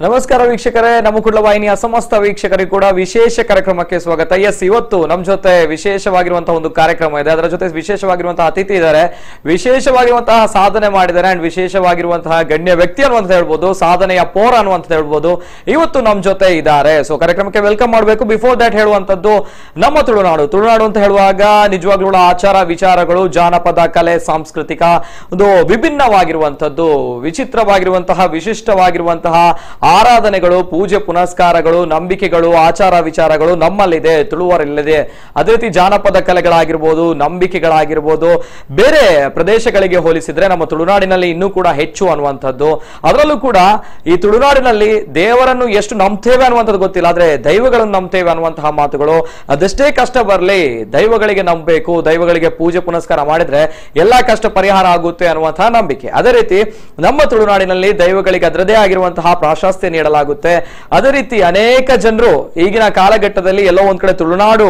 ನಮಸ್ಕಾರ ವೀಕ್ಷಕರೇ, ನಮ್ಮ ಕುಡ್ಲ ವಾಹಿನಿಯ ಸಮಸ್ತ ವೀಕ್ಷಕರಿಗೂ ಕೂಡ ವಿಶೇಷ ಕಾರ್ಯಕ್ರಮಕ್ಕೆ ಸ್ವಾಗತ. ಎಸ್, ಇವತ್ತು ನಮ್ಮ ಜೊತೆ ವಿಶೇಷವಾಗಿರುವಂತಹ ಒಂದು ಕಾರ್ಯಕ್ರಮ ಇದೆ. ಅದರ ಜೊತೆ ವಿಶೇಷವಾಗಿರುವಂತಹ ಅತಿಥಿ ಇದ್ದಾರೆ, ವಿಶೇಷವಾಗಿರುವಂತಹ ಸಾಧನೆ ಮಾಡಿದ್ದಾರೆ ಅಂಡ್ ವಿಶೇಷವಾಗಿರುವಂತಹ ಗಣ್ಯ ವ್ಯಕ್ತಿ ಅನ್ನುವಂತ ಹೇಳ್ಬೋದು, ಸಾಧನೆಯ ಪೋರ ಅನ್ನುವಂತ ಹೇಳ್ಬೋದು. ಇವತ್ತು ನಮ್ಮ ಜೊತೆ ಇದ್ದಾರೆ. ಸೊ ಕಾರ್ಯಕ್ರಮಕ್ಕೆ welcome ಮಾಡಬೇಕು. ಬಿಫೋರ್ that ಹೇಳುವಂತದ್ದು, ನಮ್ಮ ತುಳುನಾಡು ತುಳುನಾಡು ಅಂತ ಹೇಳುವಾಗ ನಿಜವಾಗ್ಲೂ ಆಚಾರ ವಿಚಾರಗಳು, ಜಾನಪದ ಕಲೆ, ಸಾಂಸ್ಕೃತಿಕ ಒಂದು ವಿಭಿನ್ನವಾಗಿರುವಂತದ್ದು, ವಿಚಿತ್ರವಾಗಿರುವಂತಹ, ವಿಶಿಷ್ಟವಾಗಿರುವಂತಹ ಆರಾಧನೆಗಳು, ಪೂಜೆ ಪುನಸ್ಕಾರಗಳು, ನಂಬಿಕೆಗಳು, ಆಚಾರ ವಿಚಾರಗಳು ನಮ್ಮಲ್ಲಿದೆ, ತುಳುವರಲ್ಲಿದೆ. ಅದೇ ರೀತಿ ಜಾನಪದ ಕಲೆಗಳಾಗಿರ್ಬೋದು, ನಂಬಿಕೆಗಳಾಗಿರ್ಬೋದು, ಬೇರೆ ಪ್ರದೇಶಗಳಿಗೆ ಹೋಲಿಸಿದ್ರೆ ನಮ್ಮ ತುಳುನಾಡಿನಲ್ಲಿ ಇನ್ನೂ ಕೂಡ ಹೆಚ್ಚು ಅನ್ನುವಂಥದ್ದು. ಅದರಲ್ಲೂ ಕೂಡ ಈ ತುಳುನಾಡಿನಲ್ಲಿ ದೇವರನ್ನು ಎಷ್ಟು ನಂಬ್ತೇವೆ ಅನ್ನುವಂಥದ್ದು ಗೊತ್ತಿಲ್ಲ, ಆದ್ರೆ ದೈವಗಳನ್ನು ನಂಬ್ತೇವೆ ಅನ್ನುವಂತಹ ಮಾತುಗಳು. ಅದೆಷ್ಟೇ ಕಷ್ಟ ಬರಲಿ ದೈವಗಳಿಗೆ ನಂಬಬೇಕು, ದೈವಗಳಿಗೆ ಪೂಜೆ ಪುನಸ್ಕಾರ ಮಾಡಿದ್ರೆ ಎಲ್ಲಾ ಕಷ್ಟ ಪರಿಹಾರ ಆಗುತ್ತೆ ಅನ್ನುವಂತಹ ನಂಬಿಕೆ. ಅದೇ ರೀತಿ ನಮ್ಮ ತುಳುನಾಡಿನಲ್ಲಿ ದೈವಗಳಿಗೆ ಅದರದೇ ಆಗಿರುವಂತಹ ಪ್ರಾಶಸ್ತ್ಯ ನೀಡಲಾಗುತ್ತೆ. ಅದೇ ರೀತಿ ಅನೇಕ ಜನರು ಈಗಿನ ಕಾಲಘಟ್ಟದಲ್ಲಿ ಎಲ್ಲೋ ಒಂದ್ ಕಡೆ ತುಳುನಾಡು,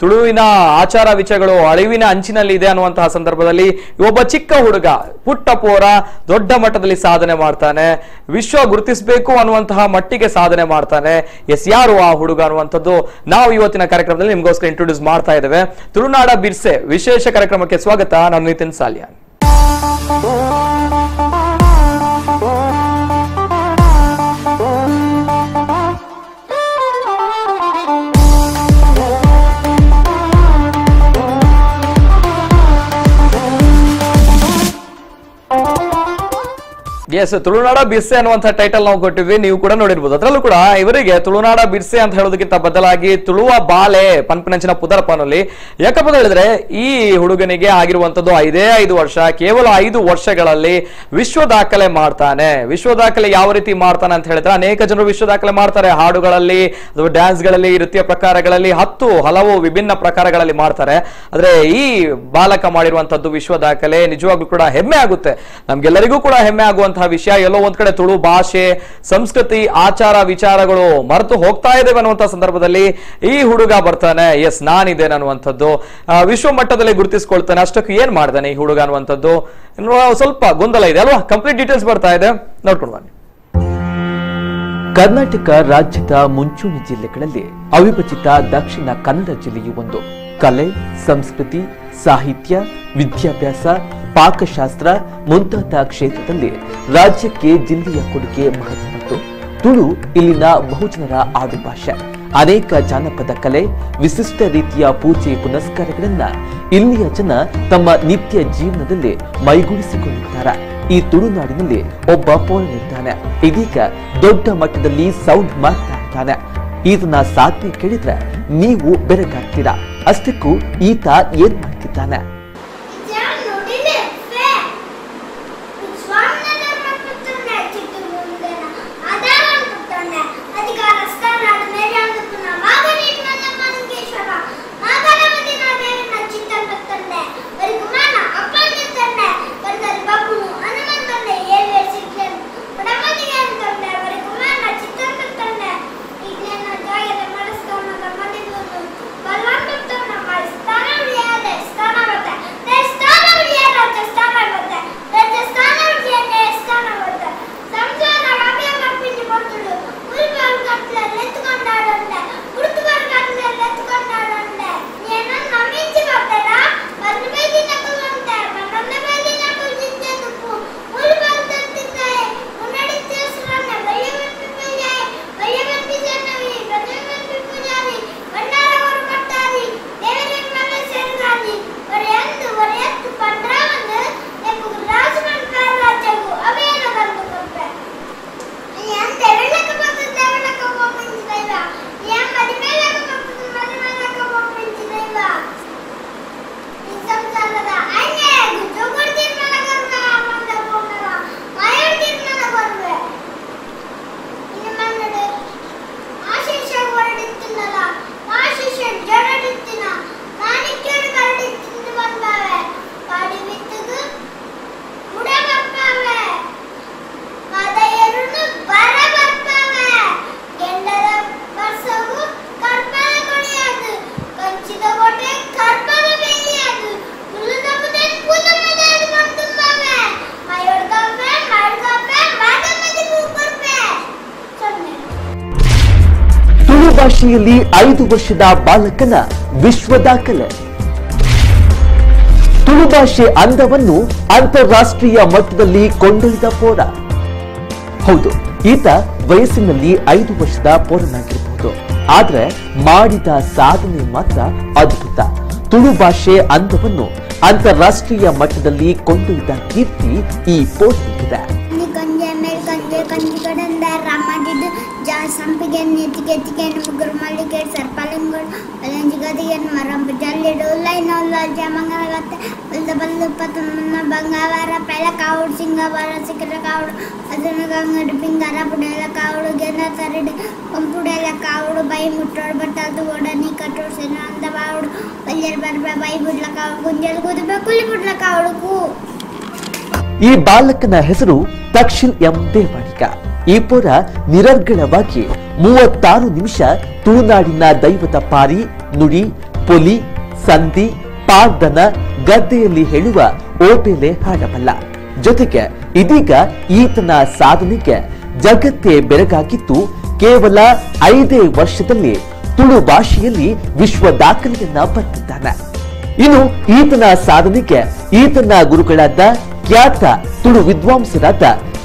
ತುಳುವಿನ ಆಚಾರ ವಿಚಾರಗಳು ಅಳಿವಿನ ಅಂಚಿನಲ್ಲಿ ಇದೆ ಅನ್ನುವಂತಹ ಸಂದರ್ಭದಲ್ಲಿ ಒಬ್ಬ ಚಿಕ್ಕ ಹುಡುಗ, ಪುಟ್ಟ ಪೋರ, ದೊಡ್ಡ ಮಟ್ಟದಲ್ಲಿ ಸಾಧನೆ ಮಾಡ್ತಾನೆ, ವಿಶ್ವ ಗುರುತಿಸಬೇಕು ಅನ್ನುವಂತಹ ಮಟ್ಟಿಗೆ ಸಾಧನೆ ಮಾಡ್ತಾನೆ. ಎಸ್, ಯಾರು ಆ ಹುಡುಗ ಅನ್ನುವಂಥದ್ದು ನಾವು ಇವತ್ತಿನ ಕಾರ್ಯಕ್ರಮದಲ್ಲಿ ನಿಮ್ಗೋಸ್ಕರ ಇಂಟ್ರೊಡ್ಯೂಸ್ ಮಾಡ್ತಾ ಇದ್ದೇವೆ. ತುಳುನಾಡ ಬಿರ್ಸೆ ವಿಶೇಷ ಕಾರ್ಯಕ್ರಮಕ್ಕೆ ಸ್ವಾಗತ. ನಾನು ನಿತಿನ್ ಸಾಲಿಯಾನ್. ಎಸ್, ತುಳುನಾಡ ಬಿರ್ಸೆ ಅನ್ನುವಂಥ ಟೈಟಲ್ ನಾವು ಕೊಟ್ಟಿದ್ವಿ, ನೀವು ಕೂಡ ನೋಡಿರ್ಬೋದು. ಅದರಲ್ಲೂ ಕೂಡ ಇವರಿಗೆ ತುಳುನಾಡ ಬಿರ್ಸೆ ಅಂತ ಹೇಳೋದಕ್ಕಿಂತ ಬದಲಾಗಿ ತುಳುವ ಬಾಲೆ ಪನ್ಪನಂಚಿನ ಪುದರಪನಲ್ಲಿ. ಯಾಕಪ್ಪ ಅಂತ ಹೇಳಿದ್ರೆ ಈ ಹುಡುಗನಿಗೆ ಆಗಿರುವಂತದ್ದು 5 ವರ್ಷ. ಕೇವಲ 5 ವರ್ಷಗಳಲ್ಲಿ ವಿಶ್ವ ದಾಖಲೆ ಮಾಡ್ತಾನೆ. ವಿಶ್ವ ದಾಖಲೆ ಯಾವ ರೀತಿ ಮಾಡ್ತಾನೆ ಅಂತ ಹೇಳಿದ್ರೆ, ಅನೇಕ ಜನರು ವಿಶ್ವ ದಾಖಲೆ ಮಾಡ್ತಾರೆ ಹಾಡುಗಳಲ್ಲಿ, ಅಥವಾ ಡ್ಯಾನ್ಸ್ಗಳಲ್ಲಿ, ನೃತ್ಯ ಪ್ರಕಾರಗಳಲ್ಲಿ, 10 ಹಲವು ವಿಭಿನ್ನ ಪ್ರಕಾರಗಳಲ್ಲಿ ಮಾಡ್ತಾರೆ. ಆದ್ರೆ ಈ ಬಾಲಕ ಮಾಡಿರುವಂತದ್ದು ವಿಶ್ವ ದಾಖಲೆ ನಿಜವಾಗ್ಲೂ ಕೂಡ ಹೆಮ್ಮೆ ಆಗುತ್ತೆ, ನಮ್ಗೆಲ್ಲರಿಗೂ ಕೂಡ ಹೆಮ್ಮೆ ಆಗುವಂತಹ ವಿಷಯ. ಎಲ್ಲೋ ಒಂದ್ ಕಡೆ ತುಳು ಭಾಷೆ, ಸಂಸ್ಕೃತಿ, ಆಚಾರ ವಿಚಾರಗಳು ಮರೆತು ಹೋಗ್ತಾ ಇದ್ದೇವೆ ಅನ್ನುವಂತಹ ಸಂದರ್ಭದಲ್ಲಿ ಈ ಹುಡುಗ ಬರ್ತಾನೆ. ಎಸ್, ನಾನಿದ್ದೇನೆ ಅನ್ನುವಂಥದ್ದು ವಿಶ್ವ ಮಟ್ಟದಲ್ಲಿ ಗುರುತಿಸ್ಕೊಳ್ತಾನೆ. ಅಷ್ಟಕ್ಕೂ ಏನ್ ಮಾಡ್ತಾನೆ ಈ ಹುಡುಗ ಅನ್ನುವಂಥದ್ದು ಸ್ವಲ್ಪ ಗೊಂದಲ ಇದೆ ಅಲ್ವಾ? ಕಂಪ್ಲೀಟ್ ಡೀಟೇಲ್ಸ್ ಬರ್ತಾ ಇದೆ, ನೋಡ್ಕೊಂಡು ಬನ್ನಿ. ಕರ್ನಾಟಕ ರಾಜ್ಯದ ಮುಂಚೂಣಿ ಜಿಲ್ಲೆಗಳಲ್ಲಿ ಅವಿಭಜಿತ ದಕ್ಷಿಣ ಕನ್ನಡ ಜಿಲ್ಲೆಯು ಒಂದು. ಕಲೆ, ಸಂಸ್ಕೃತಿ, ಸಾಹಿತ್ಯ, ವಿದ್ಯಾಭ್ಯಾಸ, ಪಾಕಶಾಸ್ತ್ರ ಮುಂತಾದ ಕ್ಷೇತ್ರದಲ್ಲಿ ರಾಜ್ಯಕ್ಕೆ ಜಿಲ್ಲೆಯ ಕೊಡುಗೆ ಮಹತ್ವದ್ದು. ತುಳು ಇಲ್ಲಿನ ಬಹುಜನರ ಆಡುಭಾಷೆ. ಅನೇಕ ಜಾನಪದ ಕಲೆ, ವಿಶಿಷ್ಟ ರೀತಿಯ ಪೂಜೆ ಪುನಸ್ಕಾರಗಳನ್ನ ಇಲ್ಲಿಯ ಜನ ತಮ್ಮ ನಿತ್ಯ ಜೀವನದಲ್ಲಿ ಮೈಗೂಡಿಸಿಕೊಂಡಿದ್ದಾರೆ. ಈ ತುಳುನಾಡಿನಲ್ಲಿ ಒಬ್ಬ ಪೋರನಿದ್ದಾನೆ. ಇದೀಗ ದೊಡ್ಡ ಮಟ್ಟದಲ್ಲಿ ಸೌಂಡ್ ಮಾಡ್ತಾ ಇದ್ದಾನೆ. ಈತನ ಸಾಧನೆ ಕೇಳಿದ್ರೆ ನೀವು ಬೆರಗಾಗ್ತೀರಾ. ಅಷ್ಟಕ್ಕೂ ಈತ ಏನ್ ಮಾಡ್ತಿದ್ದಾನೆ? ಸ್ಥಾನ ಭಾಷೆಯಲ್ಲಿ 5 ವರ್ಷದ ಬಾಲಕನ ವಿಶ್ವ ದಾಖಲೆ. ತುಳು ಭಾಷೆ ಅಂದವನ್ನು ಅಂತಾರಾಷ್ಟ್ರೀಯ ಮಟ್ಟದಲ್ಲಿ ಕೊಂಡೊಯ್ದ ಪೋರ. ಹೌದು, ಈತ ವಯಸ್ಸಿನಲ್ಲಿ 5 ವರ್ಷದ ಪೋರನಾಗಿರಬಹುದು, ಆದ್ರೆ ಮಾಡಿದ ಸಾಧನೆ ಮಾತ್ರ ಅದ್ಭುತ. ತುಳು ಭಾಷೆ ಅಂದವನ್ನು ಅಂತಾರಾಷ್ಟ್ರೀಯ ಮಟ್ಟದಲ್ಲಿ ಕೊಂಡೊಯ್ದ ಕೀರ್ತಿ ಈ ಪೋರನಿಗಿದೆ. ಈ ಬಾಲಕನ ಹೆಸರು ತಕ್ಷಿಲ್ ಎಂ ದೇವಾಡಿಗ. ಈ ಪೋರ ನಿರರ್ಗಳವಾಗಿ 36 ನಿಮಿಷ ತುಳುನಾಡಿನ ದೈವದ ಪಾರಿ, ನುಡಿ, ಪೊಲಿ, ಸಂಧಿ, ಪಾರ್ದನ, ಗದ್ದೆಯಲ್ಲಿ ಹೇಳುವ ಓಬೇಲೆ ಹಾಡಬಲ್ಲ. ಜೊತೆಗೆ ಇದೀಗ ಈತನ ಸಾಧನೆಗೆ ಜಗತ್ತೇ ಬೆರಗಾಗಿತ್ತು. ಕೇವಲ 5 ವರ್ಷದಲ್ಲಿ ತುಳು ಭಾಷೆಯಲ್ಲಿ ವಿಶ್ವ ದಾಖಲೆಯನ್ನ ಬರೆದಿದ್ದಾನೆ. ಇನ್ನು ಈತನ ಸಾಧನೆಗೆ ಈತನ ಗುರುಗಳಾದ ಖ್ಯಾತ ತುಳು ವಿದ್ವಾಂಸರಾದ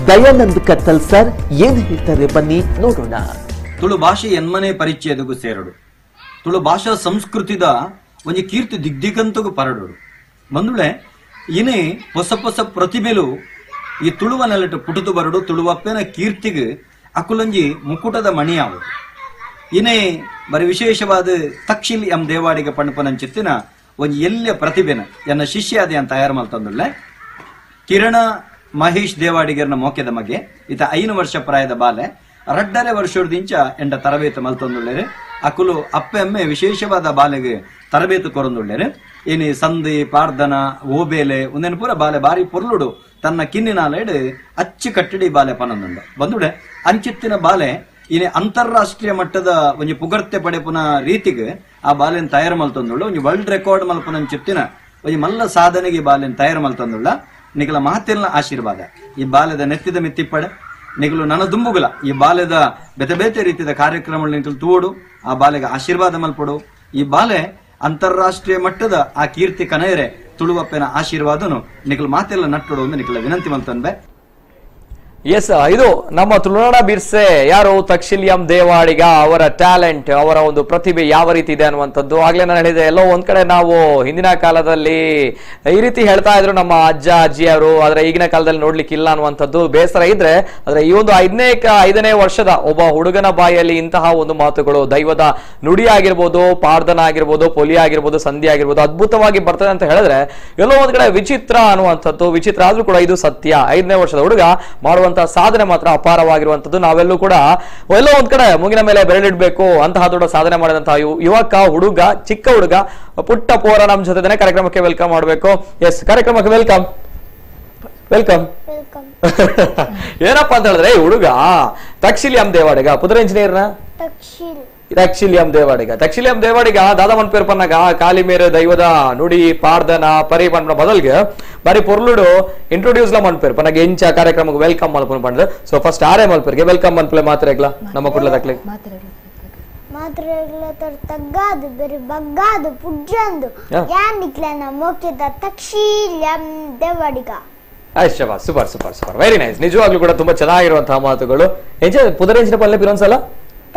ದಯಾನಂದ್ ಕತ್ತಲ್ ಸರ್ ಏನು ಹೇಳ್ತಾರೆ, ಬನ್ನಿ ನೋಡೋಣ. ತುಳು ಭಾಷೆ ಎನ್ಮನೆ ಪರಿಚಯದಗೂ ಸೇರಡು, ತುಳು ಭಾಷಾ ಸಂಸ್ಕೃತಿದ ಒಂಜಿ ಕೀರ್ತಿ ದಿಗ್ದಿಗಂತಗೂ ಪರಡೋಡು. ಬಂದುಳೆ ಇನೇ ಹೊಸ ಹೊಸ ಪ್ರತಿಭೆಲು ಈ ತುಳುವ ನೆಲಟು ಪುಟುತು ಬರಡು, ತುಳುವಪ್ಪನ ಕೀರ್ತಿಗೆ ಅಕುಲಂಜಿ ಮುಕುಟದ ಮಣಿಯಾವು. ಇನೇ ಬರಿ ವಿಶೇಷವಾದ ತಕ್ಷಿಲ್ ಎಂ ದೇವಾಡಿಗ ಪಣಪನಂಚಿತ್ತಿನ ಒಂಜಿ ಎಲ್ಲಿಯ ಪ್ರತಿಭೆನ ಎನ್ನ ಶಿಷ್ಯ ಅದೇ ಅಂತ ತಯಾರು ಮಲ್ತಂದುಳ್ಳೆ. ಕಿರಣ ಮಹೇಶ್ ದೇವಾಡಿಗರ್ನ ಮೋಕೆದ ಮಗೆ ಈತ 5 ವರ್ಷ ಪ್ರಾಯದ ಬಾಲೆ, 2.5 ವರ್ಷದಿಂಚ ಎಂಡ ತರಬೇತು ಮಲ್ತಂದುಳ್ಳೇರು. ಅಕುಲು ಅಪ್ಪೆ ಅಮ್ಮೆ ವಿಶೇಷವಾದ ಬಾಲೆಗೆ ತರಬೇತು ಕೊರಂದುಳ್ಳೇರು. ಏನಿ ಸಂಧಿ, ಪಾರ್ದನ, ಓಬೇಲೆ ಒಂದೇನು ಪೂರ ಬಾಲೆ ಬಾರಿ ಪೊರ್ಲುಡು ತನ್ನ ಕಿನ್ನಿನಾಲೆಡು ಅಚ್ಚು ಕಟ್ಟಡಿ ಬಾಲೆ ಪನಂದುಂಡ ಬಂದುಡೆ. ಅಂಚಿತ್ತಿನ ಬಾಲೆ ಇನಿ ಅಂತಾರಾಷ್ಟ್ರೀಯ ಮಟ್ಟದ ಒಂಜಿ ಪುಗರ್ತೆ ಪಡೆಪುನ ರೀತಿಗೆ ಆ ಬಾಲೆನ್ ತಯಾರು ಮಲ್ತಂದುಳ್ಳ. ಒಂಜಿ ವರ್ಲ್ಡ್ ರೆಕಾರ್ಡ್ ಮಲ್ಪುನಂಚಿತ್ತಿನ ಒಂಜಿ ಮಲ್ಲ ಸಾಧನೆಗೆ ಬಾಲೆನ್ ತಯಾರು ಮಲ್ತಂದುಳ್ಳ. ನಿಗಲ ಮಹತ್ತೆಲ್ಲ ಆಶೀರ್ವಾದ ಈ ಬಾಲ್ಯದ ನೆತ್ತಿದ ಮಿತ್ತಿಪ್ಪಡೆ ನಿಗಲು ನನ್ನ ದುಂಬುಗುಲ ಈ ಬಾಲ್ಯದ ಬೇತೆ ಬೇತೆ ರೀತಿಯ ಕಾರ್ಯಕ್ರಮಗಳು ನಿಂತು ತೂಡು, ಆ ಬಾಲೆಗೆ ಆಶೀರ್ವಾದ ಮಲ್ಪಡು. ಈ ಬಾಲೆ ಅಂತಾರಾಷ್ಟ್ರೀಯ ಮಟ್ಟದ ಆ ಕೀರ್ತಿ ಕನೆಯರೆ ತುಳುವಪ್ಪನ ಆಶೀರ್ವಾದನು ನಿಗಲು ಮಾತೆಲ್ಲ ನಟ್ಟುಡು ಎಂದು ನಿಗಲ ವಿನಂತಿ ಮಲ್ತನ್ಬೆ. ಎಸ್, ಇದು ನಮ್ಮ ತುಳುನಾಡ ಬಿರ್ಸೆ ಯಾರು ತಕ್ಷಿಲ್ ಎಂ ದೇವಾಡಿಗ ಅವರ ಟ್ಯಾಲೆಂಟ್, ಅವರ ಒಂದು ಪ್ರತಿಭೆ ಯಾವ ರೀತಿ ಇದೆ ಅನ್ನುವಂಥದ್ದು. ಆಗ್ಲೇ ನಾನು ಹೇಳಿದೆ, ಎಲ್ಲೋ ಒಂದ್ ಕಡೆ ನಾವು ಹಿಂದಿನ ಕಾಲದಲ್ಲಿ ಈ ರೀತಿ ಹೇಳ್ತಾ ಇದ್ರು ನಮ್ಮ ಅಜ್ಜ ಅಜ್ಜಿಯವರು, ಆದ್ರೆ ಈಗಿನ ಕಾಲದಲ್ಲಿ ನೋಡ್ಲಿಕ್ಕೆ ಇಲ್ಲ ಅನ್ನುವಂಥದ್ದು ಬೇಸರ ಇದ್ರೆ, ಆದ್ರೆ ಈ ಒಂದು 5ನೇ ವರ್ಷದ ಒಬ್ಬ ಹುಡುಗನ ಬಾಯಲ್ಲಿ ಇಂತಹ ಒಂದು ಮಾತುಗಳು, ದೈವದ ನುಡಿ ಆಗಿರ್ಬೋದು, ಪಾರ್ದನ ಆಗಿರ್ಬೋದು, ಪೊಲಿ ಆಗಿರ್ಬೋದು, ಸಂಧಿ ಆಗಿರ್ಬೋದು, ಅದ್ಭುತವಾಗಿ ಬರ್ತದೆ ಅಂತ ಹೇಳಿದ್ರೆ ಎಲ್ಲೋ ಒಂದ್ ಕಡೆ ವಿಚಿತ್ರ ಅನ್ನುವಂಥದ್ದು. ವಿಚಿತ್ರ ಆದ್ರೂ ಕೂಡ ಇದು ಸತ್ಯ. 5ನೇ ವರ್ಷದ ಹುಡುಗ ಮಾಡುವಂತ ಸಾಧನೆ ಮಾತ್ರ ಅಪಾರವಾಗಿರುವಂತದ್ದು. ನಾವೆಲ್ಲೂ ಕೂಡ ಎಲ್ಲೋ ಒಂದ್ ಕಡೆ ಮುಗಿನ ಮೇಲೆ ಬೆರಳಿಡ್ಬೇಕು ಅಂತಹ ದೊಡ್ಡ ಸಾಧನೆ ಮಾಡಿದಂತಹ ಯುವಕ, ಹುಡುಗ, ಚಿಕ್ಕ ಹುಡುಗ, ಪುಟ್ಟ ಪೋರ ನಮ್ ಜೊತೆ ಕಾರ್ಯಕ್ರಮಕ್ಕೆ welcome ಮಾಡಬೇಕು. ಎಸ್, ಕಾರ್ಯಕ್ರಮಕ್ಕೆ welcome welcome. ಏನಪ್ಪಾ ಅಂತ ಹೇಳಿದ್ರೆ ಈ ಹುಡುಗ ತಕ್ಷಿಲ್ ಎಂ ದೇವಾಡಿಗ, ಪುತ್ರ ಇಂಜಿನಿಯರ್ನ ತಕ್ಷಿಲ್ ಎಂ ದೇವಾಡಿಗ. ತಕ್ಷಿಲ್ ಎಂ ದೇವಾಡಿಗ ದಾದಾ ಮನ್ಪೇರ್ ಪನ್ನಾಗ ಕಾಲಿ ಮೇರೆ ದೈವದ ನುಡಿ, ಪಾರ್ದನ, ಪರಿ ಪನ್ಪುನ ಬದಲ್ಗೆ ಬಾರಿ ಪೊರ್ಲುಡು ಇಂಟ್ರೊಡ್ಯೂಸ್ ಲ ಮನ್ಪೇರ್ ಪನ್ನಾಗ ಎಂಚ ಕಾರ್ಯಕ್ರಮಕ್ಕೆ welcome ಮಲ್ಪುನ ಪಂಡ್. ಸೊ ಫಸ್ಟ್ ಆರೇ ಮಲ್ಪೇರ್ಗೆ welcome ಮನ್ಪಲೆ ಮಾತ್ರ ನಮ್ಮ ಕುಡ್ಲ ದಕ್ಲೆ ತಗ್ಗಾದು ಬೆರಿ ಬಗ್ಗಾದು ಪುಜ್ಜಂದು ಯಾನಿಕ್ಲನ ಮೋಕೆದ ತಕ್ಷಿಲ್ ಎಂ ದೇವಾಡಿಗ. ಅಶ್ಶಬಾ, super super super, very nice. ನಿಜವಾಗ್ಲೂ ಕೂಡ ತುಂಬಾ ಚೆನ್ನಾಗಿರುವಂತಹ ಮಾತುಗಳು. ಎಂಚ ಪುದರೆಂಚಿನ ಪಲ್ಲೆ ಪಿರೊಂದ್ಸಲ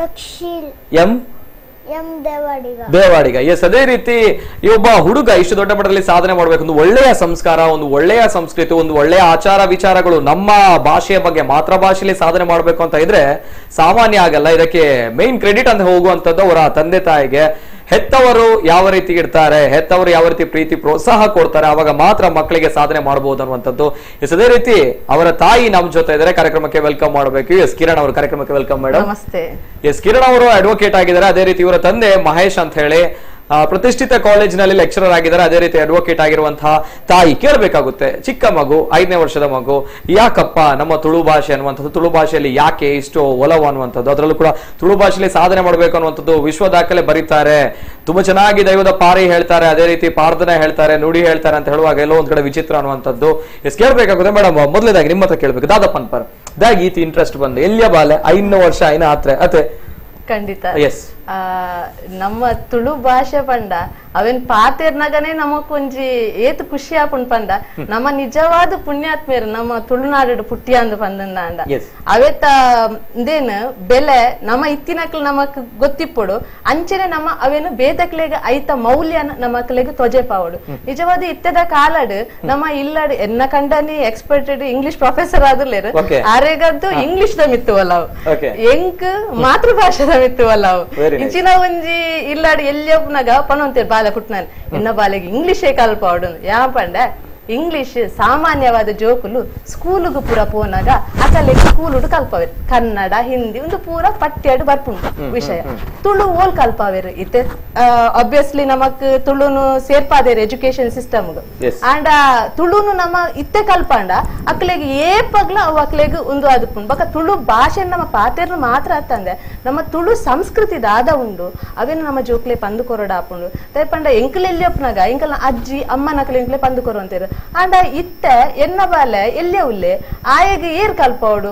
Takshil M M Devadiga Devadiga. Yes, ಅದೇ ರೀತಿ ಈ ಒಬ್ಬ ಹುಡುಗ ಇಷ್ಟು ದೊಡ್ಡ ಮಟ್ಟದಲ್ಲಿ ಸಾಧನೆ ಮಾಡಬೇಕು, ಒಂದು ಒಳ್ಳೆಯ ಸಂಸ್ಕಾರ, ಒಂದು ಒಳ್ಳೆಯ ಸಂಸ್ಕೃತಿ, ಒಂದು ಒಳ್ಳೆಯ ಆಚಾರ ವಿಚಾರಗಳು, ನಮ್ಮ ಭಾಷೆಯ ಬಗ್ಗೆ ಮಾತೃಭಾಷೆಯಲ್ಲಿ ಸಾಧನೆ ಮಾಡಬೇಕು ಅಂತ ಇದ್ರೆ ಸಾಮಾನ್ಯ ಆಗಲ್ಲ. ಇದಕ್ಕೆ ಮೇನ್ ಕ್ರೆಡಿಟ್ ಅಂತ ಹೋಗುವಂತದ್ದು ಅವರ ತಂದೆ ತಾಯಿಗೆ. ಹೆತ್ತವರು ಯಾವ ರೀತಿ ಇರ್ತಾರೆ, ಹೆತ್ತವರು ಯಾವ ರೀತಿ ಪ್ರೀತಿ ಪ್ರೋತ್ಸಾಹ ಕೊಡ್ತಾರೆ, ಆವಾಗ ಮಾತ್ರ ಮಕ್ಕಳಿಗೆ ಸಾಧನೆ ಮಾಡಬಹುದು ಅನ್ನುವಂಥದ್ದು. ಎಸ್, ಅದೇ ರೀತಿ ಅವರ ತಾಯಿ ನಮ್ಮ ಜೊತೆ ಇದ್ದಾರೆ, ಕಾರ್ಯಕ್ರಮಕ್ಕೆ welcome ಮಾಡಬೇಕು. ಎಸ್, ಕಿರಣ್ ಅವರು ಕಾರ್ಯಕ್ರಮಕ್ಕೆ welcome madam. ನಮಸ್ತೆ. ಎಸ್, ಕಿರಣ್ ಅವರು ಅಡ್ವೊಕೇಟ್ ಆಗಿದ್ದಾರೆ. ಅದೇ ರೀತಿ ಇವರ ತಂದೆ ಮಹೇಶ್ ಅಂತ ಹೇಳಿ ಪ್ರತಿಷ್ಠಿತ ಕಾಲೇಜಿನಲ್ಲಿ ಲೆಕ್ಚರರ್ ಆಗಿದ್ದಾರೆ. ಅದೇ ರೀತಿ ಅಡ್ವೊಕೇಟ್ ಆಗಿರುವಂತಹ ತಾಯಿ ಕೇಳಬೇಕಾಗುತ್ತೆ, ಚಿಕ್ಕ ಮಗು, 5ನೇ ವರ್ಷದ ಮಗು, ಯಾಕಪ್ಪ ನಮ್ಮ ತುಳು ಭಾಷೆ ಅನ್ನುವಂಥದ್ದು, ತುಳು ಭಾಷೆಯಲ್ಲಿ ಯಾಕೆ ಇಷ್ಟು ಒಲವು ಅನ್ನುವಂಥದ್ದು, ಅದರಲ್ಲೂ ಕೂಡ ತುಳು ಭಾಷೆಯಲ್ಲಿ ಸಾಧನೆ ಮಾಡಬೇಕು ಅನ್ನುವಂಥದ್ದು, ವಿಶ್ವ ದಾಖಲೆ ಬರೀತಾರೆ, ತುಂಬಾ ಚೆನ್ನಾಗಿ ದೈವದ ಪಾರಿ ಹೇಳ್ತಾರೆ, ಅದೇ ರೀತಿ ಪ್ರಾರ್ಥನೆ ಹೇಳ್ತಾರೆ, ನುಡಿ ಹೇಳ್ತಾರೆ ಅಂತ ಹೇಳುವಾಗ ಎಲ್ಲೋ ಒಂದ್ ಕಡೆ ವಿಚಿತ್ರ ಅನ್ನುವಂಥದ್ದು. ಎಸ್, ಕೇಳಬೇಕಾಗುತ್ತೆ ಮೇಡಮ್. ಮೊದಲನೇದಾಗಿ ನಿಮ್ಮ ಹತ್ರ ಕೇಳಬೇಕು, ದಾದಪ್ಪನ್ ಪರ್ ದಾಗ ಈತಿ ಇಂಟ್ರೆಸ್ಟ್ ಬಂದು ಎಲ್ಲಿಯ ಬಾಲೆ 5 ವರ್ಷ ಐನ ಆತ್ರೆ ಅತೆ? ಖಂಡಿತ. ಎಸ್. ನಮ್ಮ ತುಳು ಭಾಷೆ ಪಂಡ ಅವೇನ್ ಪಾತೆರ್ನಾಗನೆ ನಮಕೊಂಜಿ ಏತ್ ಖುಷಿ ಆಪುಂಡು ಪಂಡ ನಮ್ಮ ನಿಜವಾದ ಪುಣ್ಯಾತ್ಮೇರು ನಮ್ಮ ತುಳುನಾಡು ಪುಟ್ಟಿಯಾಂದು ಪಂದಂದಾಂಡ ಅವೇತ ಇಂದೇನು ಬೆಲೆ ನಮ್ಮ ಇತ್ತಿನಕ್ಲು ನಮಕ್ ಗೊತ್ತಿಪ್ಪಡು ಅಂಚನೆ ನಮ್ಮ ಅವೇನು ಬೇತಕ್ಲೆಗ್ ಐತ ಮೌಲ್ಯನ ನಮಕ್ಲೆಗ್ ತೊಜೆ ಪಾವಡು. ನಿಜವಾದ ಇತ್ತದ ಕಾಲಡು ನಮ್ಮ ಇಲ್ಲಡು ಎನ್ನ ಕಂಡನಿ expected English professor ಆದುಲ್ಲೇರು ಆರೆಗದ್ದು English the ಮಿತ್ತುವಲ್ಲ ಎಂಕ್ ಮಾತೃಭಾಷೆದ ಮಿತ್ತುವಲ್ಲ ಇಂಚಿನ ಒಂಜಿ ಇಲ್ಲಾಡು ಎಲ್ಲಿಯಪ್ಪನಾಗ ಪನೊಂತೇರು ಬಾಲೆ ಪುಟ್ನಾನ್ ಎನ್ನ ಬಾಲೆಗೆ ಇಂಗ್ಲಿಷೇ ಕಲ್ಪಾವಡು ಯಾ ಪಂಡ ಇಂಗ್ಲಿಷ್ ಸಾಮಾನ್ಯವಾದ ಜೋಕುಲು ಸ್ಕೂಲುಗು ಪೂರ ಪೋನಾಗ ಅಕಲೆ ಸ್ಕೂಲುಡು ಕಲ್ಪವೇರು ಕನ್ನಡ ಹಿಂದಿ ಒಂದು ಪೂರ ಪಠ್ಯಡು ಬರ್ಪುಂಡು ವಿಷಯ ತುಳು ಓಲ್ ಕಲ್ಪವೇರು ಇತ್ತೆ ಅಬ್ವಿಯಸ್ಲಿ ನಮಕ್ ತುಳುನು ಸೇರ್ಪಾದೇರು ಎಜುಕೇಶನ್ ಸಿಸ್ಟಮ್ ಅಂಡ ತುಳುನು ನಮ್ಮ ಇತ್ತೆ ಕಲ್ಪಂಡ ಅಕ್ಲೆಗ್ ಏಪಗ್ಲ ಅವು ಅಕ್ಲೆಗ್ ಒಂದು ಅದಪ್ಪುಂಡು ಬಕ ತುಳು ಭಾಷೆ ನಮ್ಮ ಪಾತೆರ್ನು ಮಾತ್ರ ಅತ್ತಂದೆ ನಮ್ಮ ತುಳು ಸಂಸ್ಕೃತಿ ದಾದ ಉಂಡು ಅವೇನು ನಮ್ಮ ಜೋಕ್ಲೆ ಪಂದು ಕೊರಡ ಆಪುಂಡು ತೈಪಂಡ ಎಂಕಲ್ ಎಲ್ಲಿ ಅಪ್ಪನಾಗ ಎಂಕಲ್ನ ಅಜ್ಜಿ ಅಮ್ಮನಕ್ಲೆ ಎಂಕ್ಲೆ ಪಂದು ಕೊರು ಅಂತೀರು ಅಂಡ ಇತ್ತೆ ಎನ್ನ ಬಾಲೆ ಎಲ್ಲೇ ಉಲ್ಲೆ ಆಯಗ್ ಏರ್ ಕಲ್ಪವಡು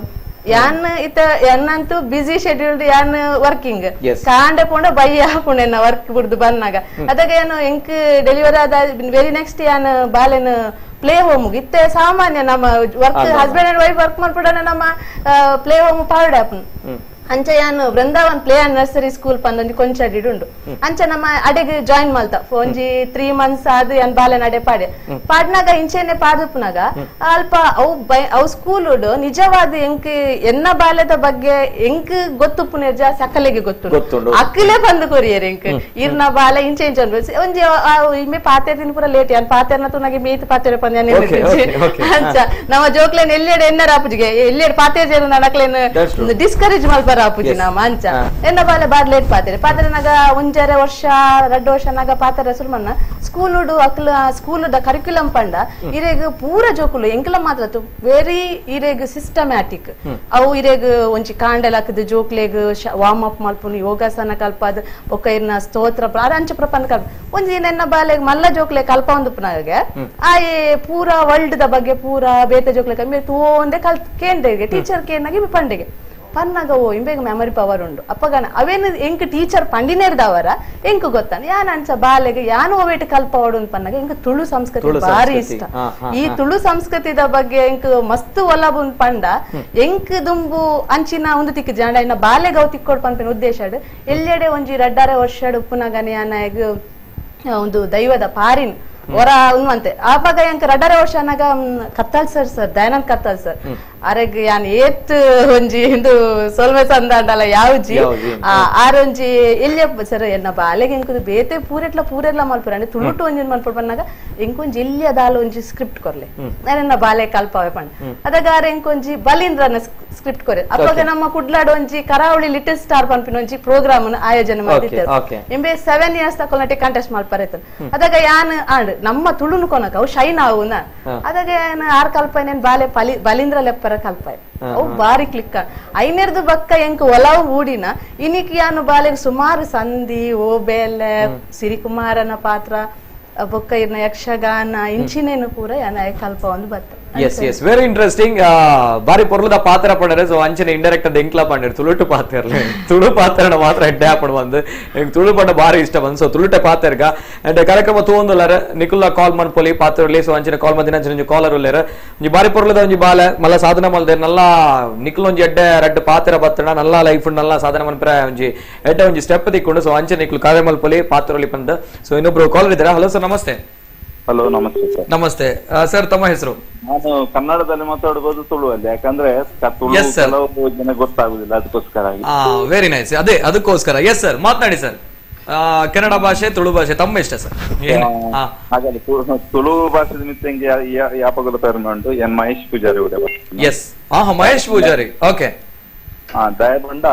ಯಾನ್ ಇತ್ತ ಎನ್ನಂತೂ ಬಿಸಿ ಶೆಡ್ಯೂಲ್ಡ್ ಯಾನ್ ವರ್ಕಿಂಗ್ ಕಾಂಡೆ ಪೋಂಡ ಬಯ್ಯ ಹಾಪುಂಡು ಎನ್ನ ವರ್ಕ್ ಬುಡ್ದು ಬಂದಾಗ ಅದಾಗ ಏನು ಎಂಕ್ ಡೆಲಿವರಿ ಆದ ವೆರಿ ನೆಕ್ಸ್ಟ್ ಯಾನ್ ಬಾಲೆನ್ ಪ್ಲೇ ಹೋಮ್ ಇತ್ತೆ ಸಾಮಾನ್ಯ ನಮ್ಮ work husband and wife work ಮಾಡ್ಬಿಡೋಣ ನಮ್ಮ ಪ್ಲೇ ಹೋಮ್ ಪಾವಡೆ ಆಪುಂಡು ಅಂಚ ಯಾನ್ Vrindavan play and nursery school ಪಂದೊಂಜಿ ಕೊಂಚ ಉಂಡು ಅಂಚ ನಮ್ಮ ಅಡೆಗೆ ಜಾಯಿನ್ ಮಲ್ತ ಒಂಜಿ 3 ಮಂತ್ಸ್ ಆದ್ ಯಾನ್ ಬಾಲೆನ ಅಡೆ ಪಾಡೆ ಪಾಡ್ನಾಗ ಇಂಚೆನೆ ಪಾಡುಪುನಾಗ ಅಲ್ಪ ಅವು ಅವು ಸ್ಕೂಲ್ ನಿಜವಾದ ಎಂಕ್ ಎನ್ನ ಬಾಲ್ಯದ ಬಗ್ಗೆ ಎಂಕ್ ಗೊತ್ತುಪ್ಪುನ ಜಾಸ್ತಿ ಅಕ್ಕಲೆಗೆ ಗೊತ್ತು ಅಕ್ಕಲೆ ಬಂದು ಕೊರಿಯರ್ ಎಂಕ್ ಇರ್ನ ಬಾಲೆ ಇಂಚೆ ಇಂಚ ಒಂಜಿ ಇಮ್ಮೆ ಪಾತೆರ್ದಿನ ಪೂರ ಲೇಟ್ ಯಾನ್ ಪಾತೆರ್ನ ತುನಾಗೆ ಮೇತ್ ಪಾತೆರ ಪಂದ ಅಂಚ ನಮ್ಮ ಜೋಕ್ಲೇನ್ ಎಲ್ಲೆಡೆ ಎನ್ನರ ಆಪುಜಿಗೆ ಎಲ್ಲೆಡೆ ಪಾತೆರ್ ಜನ ನಕ್ಲೇನ್ ಡಿಸ್ಕರೇಜ್ ಮಲ್ಪರ ಆಪುಜಿ ನಮ್ಮ ಅಂಚ ಎನ್ನ ಬಾಲೆ ಬಾರ್ ಲೇಟ್ ಪಾತೆರೆ ಪಾತೆರೆ ಒಂಜರೆ ವರ್ಷ 2 ವರ್ಷ ನಾಗ ಪಾತೆರೆ ಸುಲ್ಮನ್ನ ಸ್ಕೂಲುಡು ಅಕ್ಲ ಸ್ಕೂಲ್ ದ ಕರಿಕ್ಯುಲಮ್ ಪಂಡ ಇರೆಗ್ ಪೂರ ಜೋಕುಲು ಎಂಕಲ ಮಾತ್ರ ವೆರಿ ಇರೆಗ್ ಸಿಸ್ಟಮ್ಯಾಟಿಕ್ ಅವು ಇರೆಗ್ ಒಂಜಿ ಕಾಂಡೆಲ್ ಹಾಕದ ಜೋಕ್ಲೆಗ್ ವಾರ್ಮ್ ಅಪ್ ಮಲ್ಪುನು ಯೋಗಾಸನ ಕಲ್ಪಾದ ಬೊಕ್ಕ ಇರ್ನ ಸ್ತೋತ್ರ ಅಂಚ ಪ್ರಪಂಚ ಕಲ್ಪ ಒಂಜಿ ನೆನ್ನ ಬಾಲೆಗ್ ಮಲ್ಲ ಜೋಕ್ಲೆ ಕಲ್ಪ ಒಂದುಪ್ಪನಾಗೆ ಆ ಪೂರ ವರ್ಲ್ಡ್ the ಬಗ್ಗೆ ಪೂರ ಬೇತೆ ಜೋಕ್ಲೆ ಕಮ್ಮಿ ತೋಂದೆ ಕಲ್ ಕೇಂದ್ರಿಗೆ ಟೀಚರ್ ಕೇನಾಗಿ ಪಂಡೆಗೆ ಪನ್ನಾಗ ಓ ಇಂಬೇಗ ಮೆಮೊರಿ ಪವರ್ ಉಂಡು ಅಪ್ಪಗಾನ ಅವೇನು ಎಂಕ್ ಟೀಚರ್ ಪಂಡಿನೇರ್ದವರ ಎಂಕ್ ಗೊತ್ತಾನ ಯಾನ್ ಅಂಚ ಬಾಲೆಗೆ ಯಾನು ಓವೇಟ್ ಕಲ್ಪವಡು ಅಂತ ಪನ್ನಾಗ ಎಂಕ್ ತುಳು ಸಂಸ್ಕೃತಿ ಭಾರಿ ಇಷ್ಟ. ಈ ತುಳು ಸಂಸ್ಕೃತಿದ ಬಗ್ಗೆ ಎಂಕ್ ಮಸ್ತ್ ಒಲಬುಂದ್ ಪಂಡ ಎಂಕ್ ದುಂಬು ಅಂಚಿನ ಒಂದು ತಿಕ್ಕು ಜಾಂಡ ಇನ್ನ ಬಾಲೆಗೆ ಅವು ತಿಕ್ಕೊಡ್ ಪನ್ಪಿನ ಉದ್ದೇಶ ಎಲ್ಲೆಡೆ ಒಂಜಿ 2.5 ವರ್ಷ ಉಪ್ಪುನಾಗನೆ ಯಾನಾಗ ಒಂದು ದೈವದ ಪಾರಿನ್ ಹೊರ ಉನ್ವಂತೆ ಆವಾಗ ಎಂಕ್ 2.5 ವರ್ಷ ಅನ್ನಾಗ Kattal sir sir Dayanand Kattal sir ಅರೆಗ್ ಯಾನ್ ಏತ್ ಒಂಜಿ ಇಂದು ಸೊಲ್ಮೆ ಸಂದಾಂಡಲ ಯಾವ್ಜಿ ಆರೊಂಜಿ ಎಲ್ಲಿ ಸರ್ ಎನ್ನ ಬಾಲೆಗೆ ಎಂಕುದು ಬೇತೆ ಪೂರೆಟ್ಲ ಪೂರೆಲ್ಲ ಮಲ್ಪುರ ಅಂದ್ರೆ ತುಳುಟು ಒಂಜಿ ಮಲ್ಪುರ ಪನ್ನಾಗ ಎಂಕೊಂಜಿ ಎಲ್ಲಿ ಅದಾಲ ಒಂಜಿ ಸ್ಕ್ರಿಪ್ಟ್ ಕೊರ್ಲೆ ನಾನೆನ್ನ ಬಾಲೆ ಕಲ್ಪಾವೆ ಪಂಡ ಅದಾಗ ಆರ ಎಂಕೊಂಜಿ ಬಲೀಂದ್ರನ ಸ್ಕ್ರಿಪ್ಟ್ ಕೊರೆ ಅವಾಗ ನಮ್ಮ ಕುಡ್ಲಾಡ್ ಒಂಜಿ ಕರಾವಳಿ ಲಿಟಲ್ ಸ್ಟಾರ್ ಪನ್ಪಿನ ಒಂಜಿ ಪ್ರೋಗ್ರಾಮ್ ಆಯೋಜನೆ ಮಾಡಿದ್ದೇವೆ ಇಂಬೆ 7 ಇಯರ್ಸ್ ತಕೊಲ್ನಟ್ಟಿ ಕಂಟೆಸ್ಟ್ ಮಲ್ಪರ ಅದಾಗ ಯಾನ್ ಆಂಡ್ ನಮ್ಮ ತುಳುನು ಕೊನಕ ಅವು ಶೈನ್ ಆವುನ ಅದಾಗ ಏನ್ ಆರ್ ಕಲ್ಪನೇನ್ ಬಾಲೆ ಬಲೀಂದ್ರ ಲೆಪ್ಪರ ಕಲ್ಪಾಯ್ ಅವು ಬಾರಿ ಕ್ಲಿಕ್ ಐನೇರ್ದು ಬಕ್ಕ ಎಂಕ್ ಒಲವು ಊಡಿನ ಇನಿಕ್ ಯಾನು ಬಾಲೆಗ್ ಸುಮಾರು ಸಂಧಿ ಓಬೇಲೆ ಸಿರಿಕುಮಾರನ ಪಾತ್ರ ಬೊಕ್ಕ ಇರ್ನ ಯಕ್ಷಗಾನ ಇಂಚಿನೇನು ಪೂರ ಯಾನ ಕಲ್ಪ ಒಂದು ಬತ್ತ. S yes very interesting ಬಾರಿ ಪೊರ್ಲದ ಪಾತ್ರ ಪಂಡರೆ ಸೊ ಅಂಚನೆ ಇಂಡೈರೆಕ್ಟ್ ಅದ್ ಎಂಕ್ಲಾ ಪಂಡರೆ ತುಳುಟು ಪಾತ್ರ ತುಳು ಪಾತ್ರನ ಮಾತ್ರ ಹೆಡ್ಡೆ ಹಾಪಡ್ ಬಂದು ಎಂಕ್ ತುಳು ಪಂಡ ಬಾರಿ ಇಷ್ಟ ಬಂದು ಸೊ ತುಳುಟೆ ಪಾತ್ರಗ ಅಂಡ್ ಕಾರ್ಯಕ್ರಮ ತೂವೊಂದುಲ್ಲಾರ ನಿಕುಲ್ಲ ಕಾಲ್ ಮನ್ಪೊಲಿ ಪಾತ್ರ ಸೊ ಅಂಚನೆ ಕಾಲ್ ಮಂದಿನ ಅಂಚನೆ ಕಾಲರ್ ಉಲ್ಲೇರ ಒಂಜಿ ಬಾರಿ ಪೊರ್ಲದ ಒಂಜಿ ಬಾಲೆ ಮಲ್ಲ ಸಾಧನೆ ಮಲ್ದೆ ನಲ್ಲ ನಿಕುಲ್ ಒಂಜಿ ಎಡ್ಡೆ ರಡ್ಡ್ ಪಾತ್ರ ಬತ್ತಣ ನಲ್ಲ ಲೈಫ್ ನಲ್ಲ ಸಾಧನೆ ಮನ್ಪರೆ ಒಂಜಿ ಎಡ್ಡೆ ಒಂಜಿ ಸ್ಟೆಪ್ ತಿಕ್ಕೊಂಡು ಸೊ ಅಂಚನೆ ನಿಕುಲ್ ಕಾರ್ಯ ಮಲ್ಪೊಲಿ ಪಾತ್ರೊಲಿ ಪಂದ್ ಸೊ ಇನ್ನೊಬ್ರು ಕಾಲರ್ ಇದ್ದಾರೆ. Hello sir namaste. Hello namaste sir. Namaste sir, ತಮ್ಮ ಹೆಸರು? ನಾನು ಕನ್ನಡದಲ್ಲಿ ಮಾತಾಡಬಹುದು ತುಳುವಲ್ಲಿ, ಯಾಕಂದ್ರೆ ತುಳು ಕೆಲವು ಜನ ಗೊತ್ತಾಗುದಿಲ್ಲ, ಅದಕ್ಕೋಸ್ಕರ. ವೆರಿ ನೈಸ್, ಅದೇ ಅದಕ್ಕೋಸ್ಕರ. ಎಸ್ ಸರ್ ಮಾತನಾಡಿ ಸರ್, ಕನ್ನಡ ಭಾಷೆ ತುಳು ಭಾಷೆ ತಮ್ಮ ಇಷ್ಟ ಸರ್? ಹಾಗಾಗಿ ತುಳು ಭಾಷೆ ನಿಮಿತ್ತ ಯಾಪಗಲ ಪೆರ್ಮೆ ಉಂಟು. N Mahesh Poojari. Yes, Mahesh Poojari, okay. ದಯಬಂಡ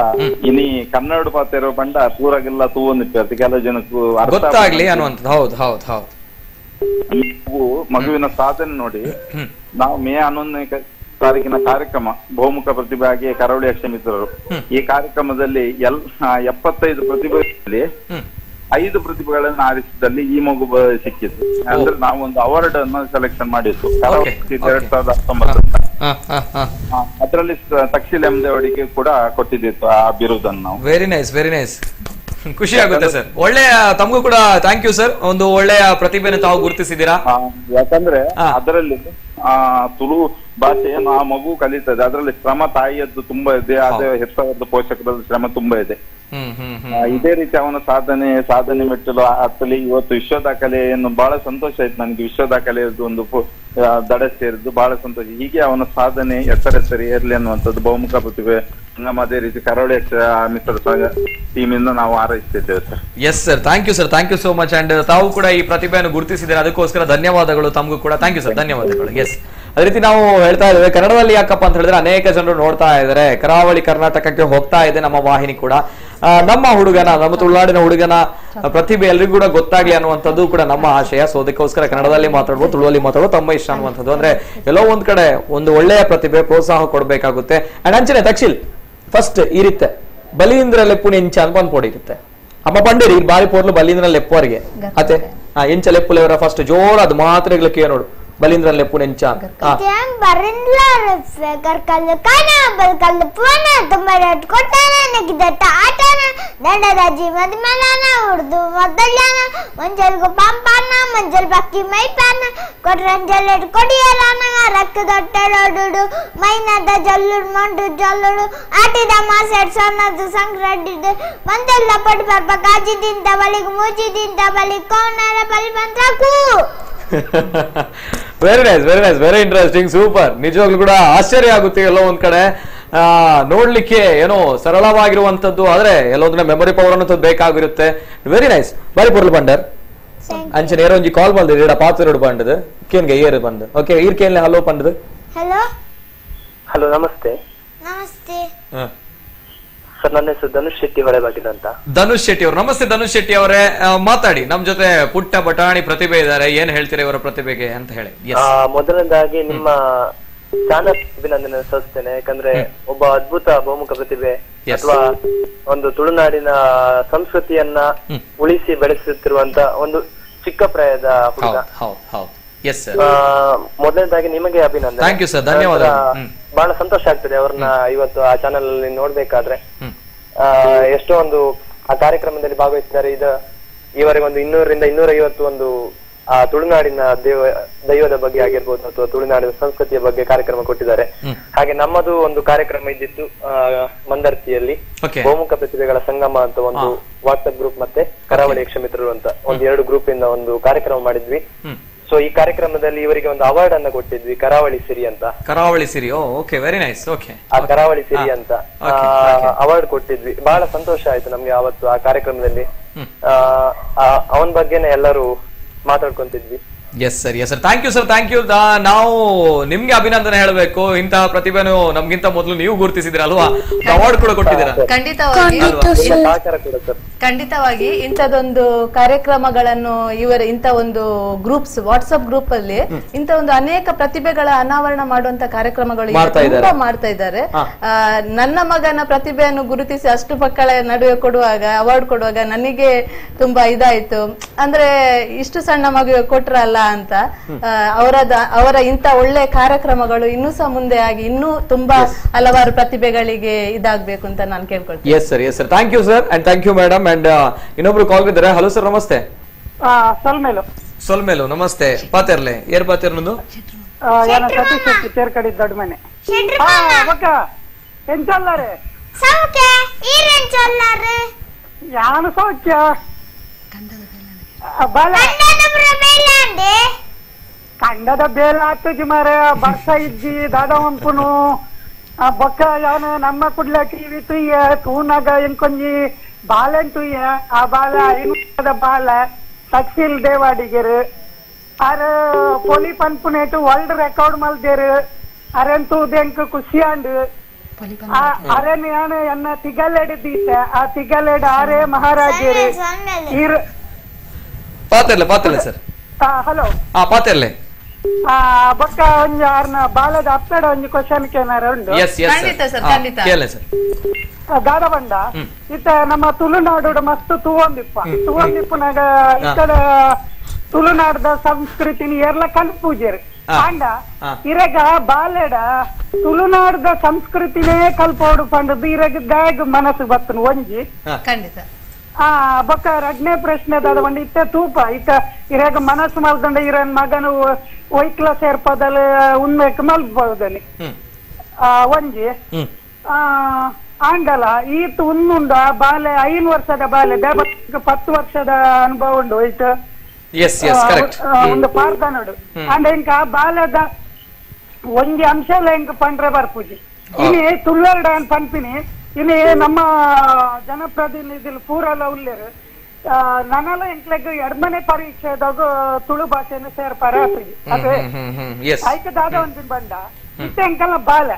ಇನಿ ಕನ್ನಡ ಪಾತ್ರ ಬಂಡ ಪೂರಾಗೆಲ್ಲ ತೂವೊಂದಿತ್ತು, ಕೆಲವು ಜನಕ್ಕೂ ಗೊತ್ತಾಗ್ಲಿ ಅನ್ನುವಂಥದ್ದು. ಹೌದು ಹೌದು ಹೌದು. ಮಗುವಿನ ಸಾಧನೆ ನೋಡಿ ನಾವು ಮೇ 11ನೇ ತಾರೀಕಿನ ಕಾರ್ಯಕ್ರಮ ಬಹುಮುಖ ಪ್ರತಿಭೆಗೆ ಕರಾವಳಿ ಯಕ್ಷ ಮಿತ್ರರು ಈ ಕಾರ್ಯಕ್ರಮದಲ್ಲಿ 75 ಪ್ರತಿಭೆಗಳಲ್ಲಿ 5 ಪ್ರತಿಭೆಗಳನ್ನು ಆರಿಸಿದಲ್ಲಿ ಈ ಮಗು ಸಿಕ್ಕಿತ್ತು. ಅಂದ್ರೆ ನಾವು ಒಂದು ಅವಾರ್ಡ್ ಅನ್ನು ಸೆಲೆಕ್ಷನ್ ಮಾಡಿತ್ತು ಕರಾವಳಿ 2019 ಅಂತ. ಅದರಲ್ಲಿ ತಕ್ಷಿಲ್ ಎಂ ದೇವಡಿಗೆ ಕೂಡ ಕೊಟ್ಟಿದ್ದಿತ್ತು ಆ ಬಿರುದನ್ನು ನಾವು. Very nice, very nice. ಖುಷಿ ಆಗುತ್ತೆ ಸರ್. ಒಳ್ಳೆಯ ತಮಗೂ ಕೂಡ thank you sir, ಒಂದು ಒಳ್ಳೆಯ ಪ್ರತಿಭೆಯನ್ನು ತಾವು ಗುರುತಿಸಿದ್ದೀರಾ. ಯಾಕಂದ್ರೆ ಅದರಲ್ಲಿ ತುಳು ಭಾಷೆಯನ್ನು ಆ ಮಗು ಕಲಿತದೆ, ಅದರಲ್ಲಿ ಶ್ರಮ ತಾಯಿಯದ್ದು ತುಂಬಾ ಇದೆ, ಅದೇ ಹೆತ್ತವರದ್ದು ಪೋಷಕರದ್ದು ಶ್ರಮ ತುಂಬಾ ಇದೆ. ಇದೇ ರೀತಿ ಅವನ ಸಾಧನೆ ಮೆಟ್ಟಲು ಹತ್ತಲಿ ಇವತ್ತು ವಿಶ್ವ ದಾಖಲೆಯನ್ನು ಬಹಳ ಸಂತೋಷ ಆಯ್ತು ನನಗೆ. ವಿಶ್ವ ದಾಖಲೆಯದ್ದು ಒಂದು ದಡ ಸೇರಿದ್ದು ಬಹಳ ಸಂತೋಷ. ಹೀಗೆ ಅವನ ಸಾಧನೆ ಎತ್ತರೆತ್ತರಿ ಏರ್ಲಿ ಅನ್ನುವಂಥದ್ದು ಬಹುಮುಖ ಪ್ರತಿಭೆ ನಮ್ಮ ಅದೇ ರೀತಿ ಕರಾವಳಿ ಮಿತ್ರ ಸಂಘ ಟೀಮ್ ಇಂದ ನಾವು ಹಾರೈಸ್ತಿದ್ದೇವೆ sir. Yes sir, thank you sir, thank you so much. And ತಾವು ಕೂಡ ಈ ಪ್ರತಿಭೆಯನ್ನು ಗುರುತಿಸಿದರೆ ಅದಕ್ಕೋಸ್ಕರ ಧನ್ಯವಾದಗಳು ತಮಗೂ ಕೂಡ. Thank you sir, ಧನ್ಯವಾದಗಳು. ಎಸ್, ಅದೇ ರೀತಿ ನಾವು ಹೇಳ್ತಾ ಇದ್ದೇವೆ ಕನ್ನಡದಲ್ಲಿ ಯಾಕಪ್ಪ ಅಂತ ಹೇಳಿದ್ರೆ ಅನೇಕ ಜನರು ನೋಡ್ತಾ ಇದ್ದಾರೆ, ಕರಾವಳಿ ಕರ್ನಾಟಕಕ್ಕೆ ಹೋಗ್ತಾ ಇದೆ ನಮ್ಮ ವಾಹಿನಿ ಕೂಡ. ನಮ್ಮ ಹುಡುಗನ, ನಮ್ಮ ತುಳುನಾಡಿನ ಹುಡುಗನ ಪ್ರತಿಭೆ ಎಲ್ರಿಗೂ ಕೂಡ ಗೊತ್ತಾಗ್ಲಿ ಅನ್ನುವಂಥದ್ದು ಕೂಡ ನಮ್ಮ ಆಶಯ. ಸೊ ಅದಕ್ಕೋಸ್ಕರ ಕನ್ನಡದಲ್ಲಿ ಮಾತಾಡ್ಬೋದು, ತುಳುವಲ್ಲಿ ಮಾತಾಡೋದು ತಮ್ಮ ಇಷ್ಟ ಅನ್ನುವಂಥದ್ದು. ಅಂದ್ರೆ ಎಲ್ಲೋ ಒಂದ್ ಕಡೆ ಒಂದು ಒಳ್ಳೆಯ ಪ್ರತಿಭೆ ಪ್ರೋತ್ಸಾಹ ಕೊಡ್ಬೇಕಾಗುತ್ತೆ. ಅಂಡ್ ಅಂಚನೆ ತಕ್ಷಿಲ್ ಫಸ್ಟ್ ಈ ರೀತಿ ಬಲೀಂದ್ರ ಲೆಪ್ಪು ಎಂಚ ಅಂತ ಒಂದ್ ಪೋಡಿ ಇರುತ್ತೆ. ಅಮ್ಮ ಪಂಡಿರಿ ಬಾರಿ ಪೋರ್ಲು ಬಲೀಂದ್ರ ಲೆಪ್ಪುವರಿಗೆ ಅತೆ ಎಂಚ ಲೆಪ್ಪುಲೆವರ ಫಸ್ಟ್ ಜೋರ ಅದು ಮಾತ್ರ ಕೇಳ ನೋಡು ಬಲೀಂದ್ರ ಲೆಪ್ಪು ಎಂಚ. Very nice, very nice, very interesting, super. ನಿಜವಾಗ್ಲೂ ಕೂಡ ಆಶ್ಚರ್ಯ ಆಗುತ್ತೆ ಎಲ್ಲೋ ಒಂದ್ ಕಡೆ ನೋಡ್ಲಿಕ್ಕೆ ಏನೋ ಸರಳವಾಗಿರುವಂತದ್ದು, ಆದ್ರೆ ಎಲ್ಲೊಂದ್ ಮೆಮೊರಿ ಪವರ್ ಅನ್ನೋದು ಬೇಕಾಗಿರುತ್ತೆ. ವೆರಿ ನೈಸ್, ಬಾರಿ ಪೊರ್ಲು ಬಂಡರ್. ಅಂಚನೆ ಏರೋ ಒಂಜಿ ಕಾಲ್ ಬಂದಿದೆ ಇಡ ಪಾತ್ರ ಬಂಡದು ಕೇನ್ಗೆ ಏರು ಬಂದು. ಓಕೆ, ಈರ್ ಕೇನ್ಲೆ ಹಲೋ ಪಂಡದು. ಹಲೋ ಹಲೋ, ನಮಸ್ತೆ. ನಮಸ್ತೆ ಸರ್, ನನ್ನ ಹೆಸರು ಧನುಷ್ ಶೆಟ್ಟಿ ಹೊಳೆಬಾಗಿಲು ಅಂತ. ಧನುಷ್ ಶೆಟ್ಟಿ ಅವರು, ನಮಸ್ತೆ ಧನುಷ್ ಶೆಟ್ಟಿ ಅವರೇ, ಮಾತಾಡಿ. ನಮ್ ಜೊತೆ ಪುಟ್ಟ ಬಟಾಣಿ ಪ್ರತಿಭೆ ಇದ್ದಾರೆ, ಏನ್ ಹೇಳ್ತೀರಾ ಇವರ ಪ್ರತಿಭೆಗೆ ಅಂತ ಹೇಳಿ. ಮೊದಲನೇದಾಗಿ ನಿಮ್ಮ ಚಾನಲ್ ಅಭಿನಂದನೆ ಸಲ್ಲಿಸ್ತೇನೆ. ಯಾಕಂದ್ರೆ ಒಬ್ಬ ಅದ್ಭುತ ಬಹುಮುಖ ಪ್ರತಿಭೆ ಅಥವಾ ಒಂದು ತುಳುನಾಡಿನ ಸಂಸ್ಕೃತಿಯನ್ನ ಉಳಿಸಿ ಬೆಳೆಸುತ್ತಿರುವಂತ ಒಂದು ಚಿಕ್ಕ ಪ್ರಾಯದ ಹುಡುಗ. ಮೊದಲನೇದಾಗಿ ನಿಮಗೆ ಅಭಿನಂದನೆ. Thank you sir, ಧನ್ಯವಾದ. ಬಹಳ ಸಂತೋಷ ಆಗ್ತದೆ ಅವ್ರನ್ನ ಇವತ್ತು ಆ ಚಾನಲ್ ಅಲ್ಲಿ ನೋಡ್ಬೇಕಾದ್ರೆ. ಎಷ್ಟೋ ಒಂದು ಆ ಕಾರ್ಯಕ್ರಮದಲ್ಲಿ ಭಾಗವಹಿಸಿದ್ದಾರೆ. ಇದು ಈವರೆಗೆ ಒಂದು 200 ರಿಂದ 250 ಒಂದು ಆ ತುಳುನಾಡಿನ ದೈವದ ಬಗ್ಗೆ ಆಗಿರ್ಬೋದು ಅಥವಾ ತುಳುನಾಡಿನ ಸಂಸ್ಕೃತಿಯ ಬಗ್ಗೆ ಕಾರ್ಯಕ್ರಮ ಕೊಟ್ಟಿದ್ದಾರೆ. ಹಾಗೆ ನಮ್ಮದು ಒಂದು ಕಾರ್ಯಕ್ರಮ ಇದ್ದಿತ್ತು ಮಂದರ್ತಿಯಲ್ಲಿ, ಬಹುಮುಖ ಪ್ರತಿಭೆಗಳ ಸಂಗಮ ಅಂತ ಒಂದು ವಾಟ್ಸ್ಆಪ್ ಗ್ರೂಪ್ ಮತ್ತೆ ಕರಾವಳಿ ಯಕ್ಷಮಿತ್ರರು ಅಂತ ಒಂದು 2 ಗ್ರೂಪ್ ಇಂದ ಒಂದು ಕಾರ್ಯಕ್ರಮ ಮಾಡಿದ್ವಿ. ಸೊ ಈ ಕಾರ್ಯಕ್ರಮದಲ್ಲಿ ಇವರಿಗೆ ಒಂದು ಅವಾರ್ಡ್ ಅನ್ನ ಕೊಟ್ಟಿದ್ವಿ, ಕರಾವಳಿ ಸಿರಿ ಅಂತ. ಕರಾವಳಿ ಸಿರಿ, okay, very nice. Okay, ಆ ಕರಾವಳಿ ಸಿರಿ ಅಂತ ಅವಾರ್ಡ್ ಕೊಟ್ಟಿದ್ವಿ. ಬಹಳ ಸಂತೋಷ ಆಯ್ತು ನಮ್ಗೆ ಅವತ್ತು ಆ ಕಾರ್ಯಕ್ರಮದಲ್ಲಿ. ಅವನ ಬಗ್ಗೆನೇ ಎಲ್ಲರೂ ಮಾತಾಡ್ಕೊಂತಿದ್ವಿ. Yes sir, yes sir, thank you sir, thank you. ನಾವು ನಿಮ್ಗೆ ಅಭಿನಂದನೆ ಹೇಳಬೇಕು, ಇಂತಹ ಪ್ರತಿಭೆನು ನಮ್ಗಿಂತ ಮೊದಲು ನೀವು ಗುರುತಿಸಿದಿರ ಅಲ್ವಾ, ಅವಾರ್ಡ್ ಕೂಡ ಕೊಟ್ಟಿದ್ದೀರಾ. ಖಂಡಿತವಾಗಿ ಖಂಡಿತವಾಗಿ ಇಂಥದೊಂದು ಕಾರ್ಯಕ್ರಮಗಳನ್ನು ಇವರ ಇಂಥ ಒಂದು groups, WhatsApp group ಅಲ್ಲಿ ಇಂಥ ಒಂದು ಅನೇಕ ಪ್ರತಿಭೆಗಳ ಅನಾವರಣ ಮಾಡುವಂತ ಕಾರ್ಯಕ್ರಮಗಳು ತುಂಬಾ ಮಾಡ್ತಾ ಇದ್ದಾರೆ. ನನ್ನ ಮಗನ ಪ್ರತಿಭೆಯನ್ನು ಗುರುತಿಸಿ ಅಷ್ಟು ಮಕ್ಕಳ ನಡುವೆ ಕೊಡುವಾಗ, ಅವಾರ್ಡ್ ಕೊಡುವಾಗ ನನಗೆ ತುಂಬಾ ಇದಾಯ್ತು. ಅಂದ್ರೆ ಇಷ್ಟು ಸಣ್ಣ ಮಗುವೆ ಕೊಟ್ರಲ್ಲ ಅಂತ. ಅವರ ಇಂಥ ಒಳ್ಳೆ ಕಾರ್ಯಕ್ರಮಗಳು ಇನ್ನೂ ಸಹ ಮುಂದೆ ಆಗಿ ಇನ್ನೂ ತುಂಬಾ ಹಲವಾರು ಪ್ರತಿಭೆಗಳಿಗೆ ಇದಾಗಬೇಕು ಅಂತ ನಾನು ಕೇಳ್ಕೊಳ್ತೀನಿ. Yes sir, yes sir, thank you sir and thank you madam. And ಇನ್ನೊಬ್ರು ಕಾಲ್ ಇದ್ದಾರೆ. ಹಲೋ ಸರ್, ನಮಸ್ತೆ. ಸೊಲ್ಮೇಲು. ಸೊಲ್ಮೇಲು, ನಮಸ್ತೆ. ಪಾತೇರ್ಲೆ ಏರ್ ಪಾತೇರ್ ನಂದು ದೊಡ್ಡ ಮನೆ. ಯಾನು ಸೌಖ್ಯ ಕಂಡದ ಬೇಲ ಆತುಜಿ ಮಾರ ಬರ್ಸ ಇಜ್ಜಿ ದಾದಾ ಒಂಪುನು ಬೊಕ್ಕ ಯಾನು ನಮ್ಮ ಕುಡ್ಲ ಟಿವಿ ತುಯ್ಯ ತೂನಾಗ ಎಂಕೊಂಜಿ ಬಾಲೆನ್ ತುಯ್ಯ ಆ ಬಾಲ ಐನೂರದ ಬಾಲ ತಕ್ಷಿಲ್ ದೇವಾಡಿಗೆರು ಆರ್ ಪೊಲಿ ಪನ್ಪುನೇಟು ವರ್ಲ್ಡ್ ರೆಕಾರ್ಡ್ ಮಲ್ದೇರು ಅರೆನ್ ತೂದೆಂಕ್ ಖುಷಿ ಆಂಡ್ ಅರೆನ್ ಯಾನು ಎನ್ನ ತಿಗಲೆಡ್ ದೀತ ಆ ತಿಗಲೆಡ್ ಆರೇ ಮಹಾರಾಜರು ಈರ್ ಪಾತೆರ್ಲೆ ಪಾತೆರ್ಲೆ ಸರ್. ಹಲೋ, ಪಾತೆರ್ಲೆ ಬೊಕ್ಕ ಒಂಜಿ ಆರ್ನ ಬಾಲದ ಅಪ್ಪೆಡ ಒಂಜಿ ಕ್ವಶನ್ ಕೇನಾರ ಉಂಡು. ಖಂಡಿತ ಸರ್, ಖಂಡಿತ ಕೇಳಿ ಸರ್. ದಾದ ಬಂಡ ಇತ್ತ ನಮ್ಮ ತುಳುನಾಡು ಮಸ್ತ್ ತೂವಂದಿಪ್ಪ ತೂವಂದಿಪ್ಪನಾಗ ಇತ್ತದ ತುಳುನಾಡದ ಸಂಸ್ಕೃತಿನ ಏರ್ಲ ಕಲ್ಪೂಜೆರ್ ಅಂಡ ಇರಗ ಬಾಲೆಡ ತುಳುನಾಡದ ಸಂಸ್ಕೃತಿನೇ ಕಲ್ಪೋಡು ಪಂಡದು ಇರಗ ದಾಗ್ ಮನಸ್ಸು ಬತ್ತನು ಒಂಜಿ. ಖಂಡಿತ. ಆ ಬೊಕ್ಕ ರಡ್ನೇ ಪ್ರಶ್ನೆ ದಾದ ಒಂದ್ ಇತ್ತ ತೂಪ ಇತ್ತ ಇರಾಗ ಮನಸ್ಸು ಮಲ್ಕೊಂಡ ಇರನ್ ಮಗನು ಒಯ್ಕ್ಲ ಸೇರ್ಪದಲ್ ಉನ್ಮೇಕ್ ಮಲ್ಬೋದಲ್ಲಿ ಒಂಜಿ ಆಂಡಲ ಈತ್ ಉನ್ನುಂಡ ಬಾಲೆ 5 ವರ್ಷದ ಬಾಲೆ 10 ವರ್ಷದ ಅನುಭವ ಉಂಡು ಈತ ಒಂದು ಪಾರ್ದನೋಡು ಅಂಡ ಇಂಕ ಬಾಲದ ಒಂಜಿ ಅಂಶ ಎಂಕ್ ಪಂಡ್ರೆ ಬರ್ಪುಜಿ ಇನಿ ತುಳ್ಳರ್ಡ ಪನ್ಪಿನಿ ಇನಿ ನಮ್ಮ ಜನಪ್ರತಿನಿಧಿಲು ಪೂರಲ ಉಲ್ಲೇರು ನನಲ ಎಂಕ್ಲೆಗ್ ಎಡ್ಮನೆ ಪರೀಕ್ಷೆದಾಗ ತುಳು ಭಾಷೆನ ಸೇರ್ಪಾರ ಅದೇ ಐಕ ದಾದ ಒಂದಿನ ಬಂದ ಇತ್ತ ಎಂಕಲ್ಲ ಬಾಲೆ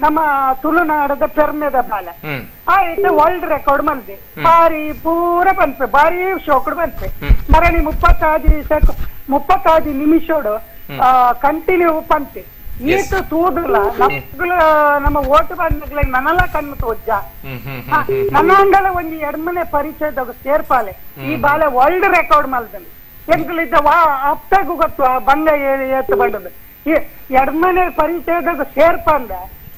ನಮ್ಮ ತುಳುನಾಡದ ಪೆರ್ಮೆದ ಬಾಲೆ ಆಯ್ತು ವರ್ಲ್ಡ್ ರೆಕಾರ್ಡ್ ಮಲ್ದೆ ಬಾರಿ ಪೂರ ಪನ್ಪೆ ಬಾರಿ ಶೋಕಡ್ ಪನ್ಪೆ ಮರಣಿ 35 ನಿಮಿಷೋಡು ಕಂಟಿನ್ಯೂ ಪಂತೆ ಈತ ತೂದಲ್ಲ ನಮ್ಗಳ ನಮ್ಮ ಓಟು ಬಂದ ನನಲ ಕಣ್ಣು ತೋಜ್ಜ ನನ್ನ ಅಂಗಲ ಒಂಜಿ ಎಡ್ಮನೆ ಪರಿಚಯದಾಗ ಸೇರ್ಪಾಲೆ ಈ ಬಾಲೆ ವರ್ಲ್ಡ್ ರೆಕಾರ್ಡ್ ಮಲ್ದನ್ ಎಂಕಲಿದ್ದ ವಾ ಅಪ್ಪಗೂ ಗೊತ್ತು ಆ ಬಂಗ ಏತ್ ಬಂದದ್ದು ಈ ಎಡ್ಮನೆ ಪರಿಚಯದಾಗ ಸೇರ್ಪಂದ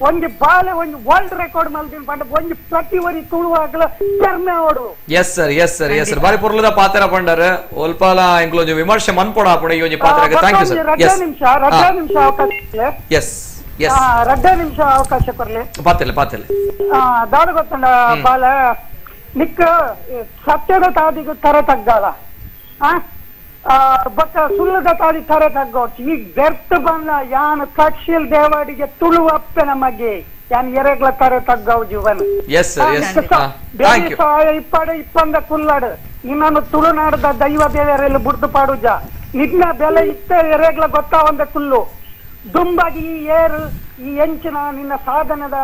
ಒಂಜಿ ಬಾಲೆ ಒಂಜಿ ವರ್ಲ್ಡ್ ರೆಕಾರ್ಡ್ ಮಲ್ದಿನ ಪಂಡ ಒಂಜಿ ಪ್ರತಿ ವರಿ ತುಳುವಾಗಲ ಪೆರ್ಮೆ ಓಡು. Yes sir, yes sir, yes sir. ಬಾರಿ ಪೊರ್ಲುದ ಪಾತ್ರ ಪಂಡರ್ ಒಲ್ಪಾಲ ಎಂಕ್ಲ ಒಂಜಿ ವಿಮರ್ಶೆ ಮನ್ಪೊಡ ಆಪುಂಡು ಈ ಒಂಜಿ ಪಾತ್ರಗ್. Thank you sir. ರಡ್ಡ ನಿಮಿಷ, ರಡ್ಡ ನಿಮಿಷ ಅವಕಾಶ. ಎಸ್ ಎಸ್, ರಡ್ಡ ನಿಮಿಷ ಅವಕಾಶ ಕೊರ್ಲೆ. ಪಾತೆಲೆ ಪಾತೆಲೆ ದಾದ ಗೊತ್ತಂಡ ಬಾಲ ನಿಕ್ಕ ಸತ್ಯದ ತಾದಿಗು ತರ ತಗ್ಗಾಲ ಬೊಕ್ಕ ಸುಳ್ಳದ ತಾದಿ ತರ ತಗ್ಗೋಚು ಈ ಬೆರ್ತ್ ಬಂದ ಯಾನ್ ಕಕ್ಷಿಲ್ ದೇವಾಡಿಗೆ ತುಳು ಅಪ್ಪೆ ನಮಗೆ ಯಾನ್ ಎರೆಗ್ಲ ತರ ತಗ್ಗವು ಜೀವನ. Yes sir, yes. Thank you. ಇಪ್ಪಾಡು ಇಪ್ಪಂದ ಕುಲ್ಲಾಡು ನಿನ್ನನ್ನು ತುಳುನಾಡದ ದೈವ ದೇವರಲ್ಲಿ ಬುಡ್ದು ಪಾಡುಜ ನಿನ್ನ ಬೆಲೆ ಇತ್ತ ಎರೆಗ್ಲ ಗೊತ್ತಾವಂದ ಕುಲ್ಲು ದುಂಬಾಗಿ ಈ ಏರು ಈ ಎಂಚಿನ ನಿನ್ನ ಸಾಧನದ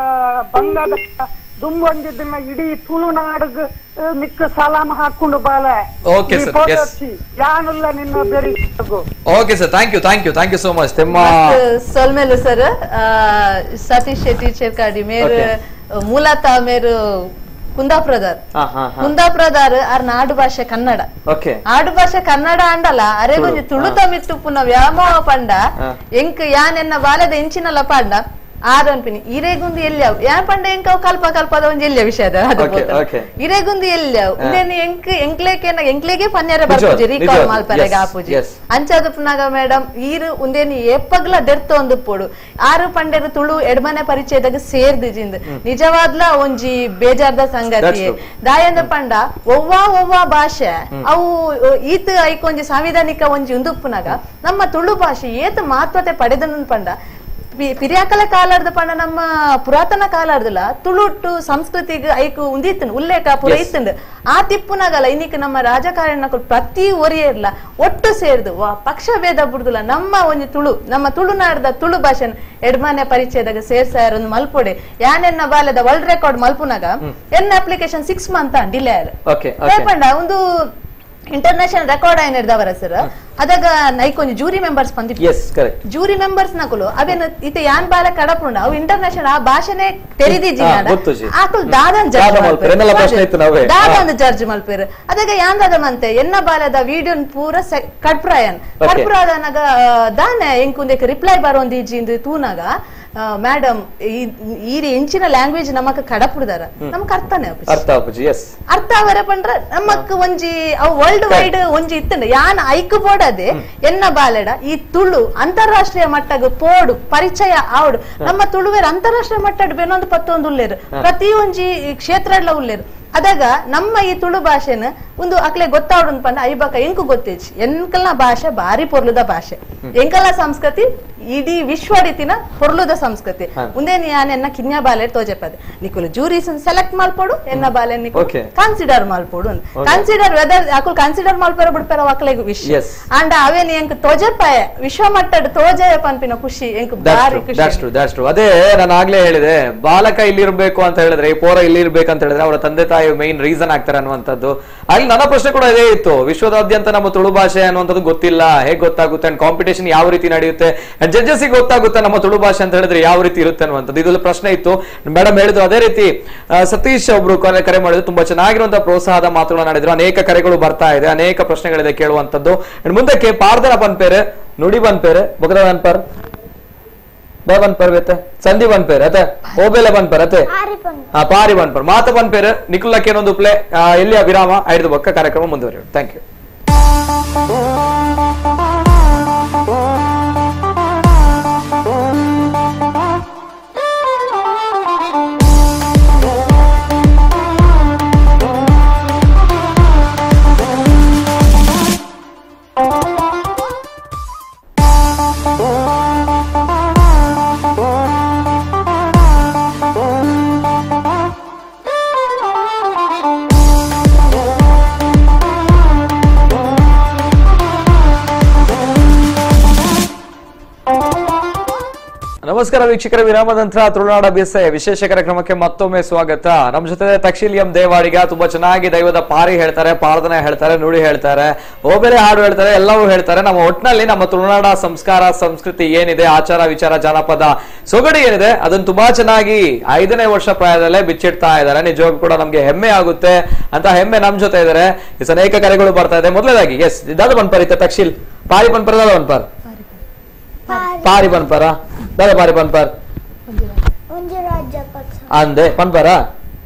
ಬಂಗದ ದುಂಬೊಂದಿದ್ದನ್ನ ಇಡೀ ತುಳುನಾಡಿಗೆ ನಿಕ್ಕ ಸಲಾಮ ಹಾಕೊಂಡು ಬಾಲೆ. Okay sir, S. ಯಾನುಲ್ಲ ನಿನ್ನ ಬೇರೆ. Okay sir, thank you, thank you, thank you so much. ತೆಮ್ಮ ಸೊಲ್ಮೇಲು sir Satish Shetty Cherkadi ಮೇರು ಮೂಲತಃ ಮೇರು ಕುಂದಾಪುರದಾರ್. ಕುಂದಾಪುರದಾರ್ ಆರ್ ನಾಡು ಭಾಷೆ ಕನ್ನಡ. ಆಡು ಭಾಷೆ ಕನ್ನಡ ಅಂಡಲ ಅರೆ ಒಂಜಿ ತುಳು ತಮಿತ್ತು ಪುನಃ ವ್ಯಾಮೋಹ ಪಂಡ ಎಂಕ್ ಯಾನ್ ಎನ್ನ ಬಾಲದ ಎಂಚಿನಲ್ಲ ಪಂಡ ಆರ್ ಅನ್ಪಿನಿ ಇರೇಗುಂದು ಎಲ್ಯಾವ್ ಯಾನ್ ಪಂಡ ಎಂಕ್ ಅವು ಕಲ್ಪ ಕಲ್ಪದ ಒಂಜಿ ಎಲ್ಯ ವಿಷಯ ಇರೇಗುಂದು ಎಲ್ಯಾವ್ ಇಂದೇನು ಎಂಕ್ ಎಂಕ್ಲೇಕೆ ಎಂಕ್ಲೇಗೆ ಪನ್ಯಾರ ಬರ್ಪುಜಿ ರೀಕಾಲ್ ಮಲ್ಪರೆಗ ಆಪುಜಿ ಅಂಚಾದ ಪುನಾಗ ಮೇಡಮ್ ಈರು ಉಂದೇನು ಏಪಗ್ಲ ದೆರ್ತ ಒಂದು ಪೋಡು ಆರು ಪಂಡೆರು ತುಳು ಎಡ್ಮನೆ ಪರಿಚಯದಾಗ ಸೇರ್ದಿಜಿಂದ್ ನಿಜವಾದ್ಲ ಒಂಜಿ ಬೇಜಾರ್ದ ಸಂಗತಿ ದಾಯಂದ ಪಂಡ ಒವ್ವಾ ಒವ್ವಾ ಭಾಷೆ ಅವು ಈತ ಐಕೊಂಜಿ ಸಾಂವಿಧಾನಿಕ ಒಂಜಿ ಉಂದುಪ್ಪುನಾಗ ನಮ್ಮ ತುಳು ಭಾಷೆ ಏತ ಮಹತ್ವತೆ ಪಡೆದನು ಪಂಡ ಪಿರಿಯಾಕಲ ಕಾಲಾರ್ದ ಪಂಡ ನಮ್ಮ ಪುರಾತನ ಕಾಲಾರ್ದಲ್ಲ ತುಳುಟು ಸಂಸ್ಕೃತಿಗೆ ಐಕು ಉಂದಿತ್ತನು ಉಲ್ಲೇಖ ಪುರ ಇತ್ತಂಡು ಆ ತಿಪ್ಪುನಾಗಲ್ಲ ಇನ್ನಿಕ್ ನಮ್ಮ ರಾಜಕಾರಣ ಪ್ರತಿ ಒರಿಯರ್ಲ ಒಟ್ಟು ಸೇರ್ದು ವಾ ಪಕ್ಷ ಭೇದ ಬುಡ್ದುಲ್ಲ ನಮ್ಮ ಒಂಜಿ ತುಳು ನಮ್ಮ ತುಳುನಾಡದ ತುಳು ಭಾಷೆನ ಎಡ್ಮಾನೆ ಪರಿಚಯದಾಗ ಸೇರ್ಸಾರ ಒಂದು ಮಲ್ಪೊಡೆ ಯಾನೆನ್ನ ಬಾಲದ ವರ್ಲ್ಡ್ ರೆಕಾರ್ಡ್ ಮಲ್ಪುನಾಗ ಎನ್ನ application 6 month delay ಆಯ್ತು ಪಂಡ ಒಂದು ಇಂಟರ್ನ್ಯಾಷನಲ್ ರೆಕಾರ್ಡ್ ಆಯ್ನದವರ ಸರ್ ಅದಾಗ ನೈಕೊಂಜಿ ಜೂರಿ ಮೆಂಬರ್ಸ್ ಬಂದಿತ್ತು. ಜೂರಿ ಮೆಂಬರ್ಸ್ ನಕುಲು ಅವೇನು ಇತ ಯಾನ್ ಬಾಲ ಕಡಪುಂಡ ಅವು ಇಂಟರ್ನ್ಯಾಷನಲ್ ಆ ಭಾಷೆನೆ ತೆರಿದಿಜಿ ಆಕುಲು ದಾದನ್ ಜಡ್ಜ್ ದಾದನ್ ಜಡ್ಜ್ ಮಲ್ಪೇರು. ಅದಾಗ ಯಾನ್ ದಾದ ಮಂತೆ ಎನ್ನ ಬಾಲದ ವಿಡಿಯೋ ಪೂರ ಕಡ್ಪ್ರಾಯನ್ ಕಡ್ಪ್ರಾದನಾಗ ದಾನೆ ಎಂಕುಂದಕ್ಕೆ ರಿಪ್ಲೈ ಬರೋಂದಿಜಿ ಇಂದು ತೂನಾಗ ಮೇಡಮ್ ಈ ಎಂಚಿನ ಲ್ಯಾಂಗ್ವೇಜ್ ನಮಕ್ ಕಡಪುಡ್ದಾರ ನಮಕ್ ಅರ್ಥನೇ ಅರ್ಥ ಅವರ ಪಂಡ್ರ ನಮಕ್ ಒಂಜಿ ಅವು ವರ್ಲ್ಡ್ ವೈಡ್ ಒಂಜಿ ಇತ್ತಂಡ ಯಾನ್ ಐಕ್ ಬೋಡದೆ ಎನ್ನ ಬಾಲೆಡ ಈ ತುಳು ಅಂತಾರಾಷ್ಟ್ರೀಯ ಮಟ್ಟಗ ಪೋಡು ಪರಿಚಯ ಆವಡು ನಮ್ಮ ತುಳುವೇರ್ ಅಂತಾರಾಷ್ಟ್ರೀಯ ಮಟ್ಟಡ್ ಬೇನೊಂದು ಪತ್ತೊಂದು ಉಲ್ಲೇರು ಪ್ರತಿ ಒಂಜಿ ಕ್ಷೇತ್ರ ಎಲ್ಲ ಉಲ್ಲೇರು. ಅದಾಗ ನಮ್ಮ ಈ ತುಳು ಭಾಷೆನ ಒಂದು ಅಕ್ಲೆ ಗೊತ್ತಾವಡು ಪಂಡ ಐಬಾಕ ಎಂಕು ಗೊತ್ತೇಜಿ ಎಂಕಲ್ನ ಭಾಷೆ ಬಾರಿ ಪೊರ್ಲುದ ಭಾಷೆ ಎಂಕಲ್ನ ಸಂಸ್ಕೃತಿ ಇಡೀ ವಿಶ್ವಡಿತಿನ ಪೊರ್ಲುದ ಸಂಸ್ಕೃತಿ ಉಂದೇನು ಯಾನ್ ಎನ್ನ ಕಿನ್ಯಾ ಬಾಲೆ ತೋಜೆಪದೆ ನಿಕುಲು ಜೂರೀಸ್ ಸೆಲೆಕ್ಟ್ ಮಲ್ಪೊಡು ಎನ್ನ ಬಾಲೆ ನಿಕುಲು ಕನ್ಸಿಡರ್ ಮಲ್ಪೊಡು ಕನ್ಸಿಡರ್ ವೆದರ್ ಅಕುಲು ಕನ್ಸಿಡರ್ ಮಲ್ಪರ ಬಿಡ್ಪರ ಅಕ್ಲೆಗ್ ವಿಷಯ ಅಂಡ ಅವೇನು ಎಂಕ್ ತೋಜೆಪಾಯ ವಿಶ್ವ ಮಟ್ಟಡ್ ತೋಜೆಯ ಪನ್ಪಿನ ಖುಷಿ ಎಂಕ್ ಬಾರಿ ಖುಷಿ. That's true. ಅದೇ ನಾನು ಆಗ್ಲೇ ಹೇಳಿದೆ ಬಾಲಕ ಇಲ್ಲಿರ್ಬೇಕು ಅಂತ ಹೇಳಿದ್ರೆ ಈ ಪೋರ ಇಲ್ಲಿರ್ಬೇಕು ಅಂತ ಹೇಳಿದ್ರೆ ಅವರ ತಂದೆ ತಾಯಿ ಮೇನ್ ರೀಸನ್ ಆಗ್ತಾರೆ ಅನ್ನುವಂಥದ್ದು. ಅಲ್ಲಿ ನನ್ನ ಪ್ರಶ್ನೆ ಕೂಡ ಇದೇ ಇತ್ತು, ವಿಶ್ವದಾದ್ಯಂತ ನಮ್ಮ ತುಳು ಭಾಷೆ ಅನ್ನುವಂಥದ್ದು ಗೊತ್ತಿಲ್ಲ, ಹೇಗೆ ಗೊತ್ತಾಗುತ್ತೆ ಅಂಡ್ ಕಾಂಪಿಟೇಷನ್ ಯಾವ ರೀತಿ ನಡೆಯುತ್ತೆ ಅಂಡ್ ಜಡ್ಜಸ್ ಗೊತ್ತಾಗುತ್ತೆ ನಮ್ಮ ತುಳು ಭಾಷೆ ಅಂತ ಹೇಳಿದ್ರೆ ಯಾವ ರೀತಿ ಇರುತ್ತೆ ಅನ್ನುವಂಥದ್ದು ಇದೆಲ್ಲ ಪ್ರಶ್ನೆ ಇತ್ತು. ಮೇಡಮ್ ಹೇಳಿದ್ರು ಅದೇ ರೀತಿ ಸತೀಶ್ ಒಬ್ರು ಕರೆ ಮಾಡಿದ್ರು, ತುಂಬಾ ಚೆನ್ನಾಗಿರುವಂತಹ ಪ್ರೋತ್ಸಾಹದ ಮಾತುಗಳನ್ನು ಆಡಿದ್ರು. ಅನೇಕ ಕರೆಗಳು ಬರ್ತಾ ಇದೆ, ಅನೇಕ ಪ್ರಶ್ನೆಗಳಿದೆ ಕೇಳುವಂತದ್ದು. ಅಂಡ್ ಮುಂದಕ್ಕೆ ಪಾರ್ದನ ಪನ್ಪೇರೆ ನುಡಿ ಪನ್ಪೇರೆ ಬೊಕದ ಪನ್ಪರ್ ಬೇ ಬನ್ಪರ್ ಬೇತೆ ಸಂಧಿ ಬನ್ಪೇರ್ ಅತೆ ಓಬೇಲೆ ಬನ್ಪರ್ ಅತೆ ಪಾರಿ ಬನ್ಪರ್ ಮಾತ ಬನ್ಪೇರ್ ನಿಕುಲಕ್ಕೆ ಏನೊಂದು ಪ್ಲೇ ಎಲ್ಲಿಯ ವಿರಾಮ ಐದು ಬೊಕ್ಕ ಕಾರ್ಯಕ್ರಮ ಮುಂದುವರಿಯೋಣ. Thank you. ನಮಸ್ಕಾರ ವೀಕ್ಷಕರ, ವಿರಾಮದ ನಂತರ ತುಳುನಾಡ ಬೇಸಾಯ ವಿಶೇಷ ಕಾರ್ಯಕ್ರಮಕ್ಕೆ ಮತ್ತೊಮ್ಮೆ ಸ್ವಾಗತ. ನಮ್ಮ ಜೊತೆ ತಕ್ಷಿಲ್ ಎಂ ದೇವಾಡಿಗ ತುಂಬಾ ಚೆನ್ನಾಗಿ ದೈವದ ಪಾರಿ ಹೇಳ್ತಾರೆ, ಪಾರದನೆ ಹೇಳ್ತಾರೆ, ನುಡಿ ಹೇಳ್ತಾರೆ, ಓಬೇರೆ ಹಾಡು ಹೇಳ್ತಾರೆ, ಎಲ್ಲವೂ ಹೇಳ್ತಾರೆ. ನಮ್ಮ ಒಟ್ಟಿನಲ್ಲಿ ನಮ್ಮ ತುಳುನಾಡ ಸಂಸ್ಕಾರ ಸಂಸ್ಕೃತಿ ಏನಿದೆ, ಆಚಾರ ವಿಚಾರ ಜಾನಪದ ಸೊಗಡು ಏನಿದೆ ಅದನ್ನ ತುಂಬಾ ಚೆನ್ನಾಗಿ 5ನೇ ವರ್ಷ ಪ್ರಾಯದಲ್ಲೇ ಬಿಚ್ಚಿಡ್ತಾ ಇದ್ದಾರೆ. ನಿಜವಾಗ್ಲೂ ಕೂಡ ನಮ್ಗೆ ಹೆಮ್ಮೆ ಆಗುತ್ತೆ ಅಂತ ಹೆಮ್ಮೆ ನಮ್ ಜೊತೆ ಇದ್ದಾರೆ. ಅನೇಕ ಕರೆಗಳು ಬರ್ತಾ ಇದೆ. ಮೊದಲನೇದಾಗಿ ಎಸ್ ದಾದ ಬನ್ಪರ್ ಇತ್ತೆ ತಕ್ಷಿಲ್ ಪಾರಿ ಬನ್ಪರ್ ದಾದ ಬನ್ಪರ್ ಪಾರಿ ಬನ್ಪರ ದಾದ ಪಾರಿ ಪನ್ಪರ್ ಅಂದೆ ಪನ್ಪರ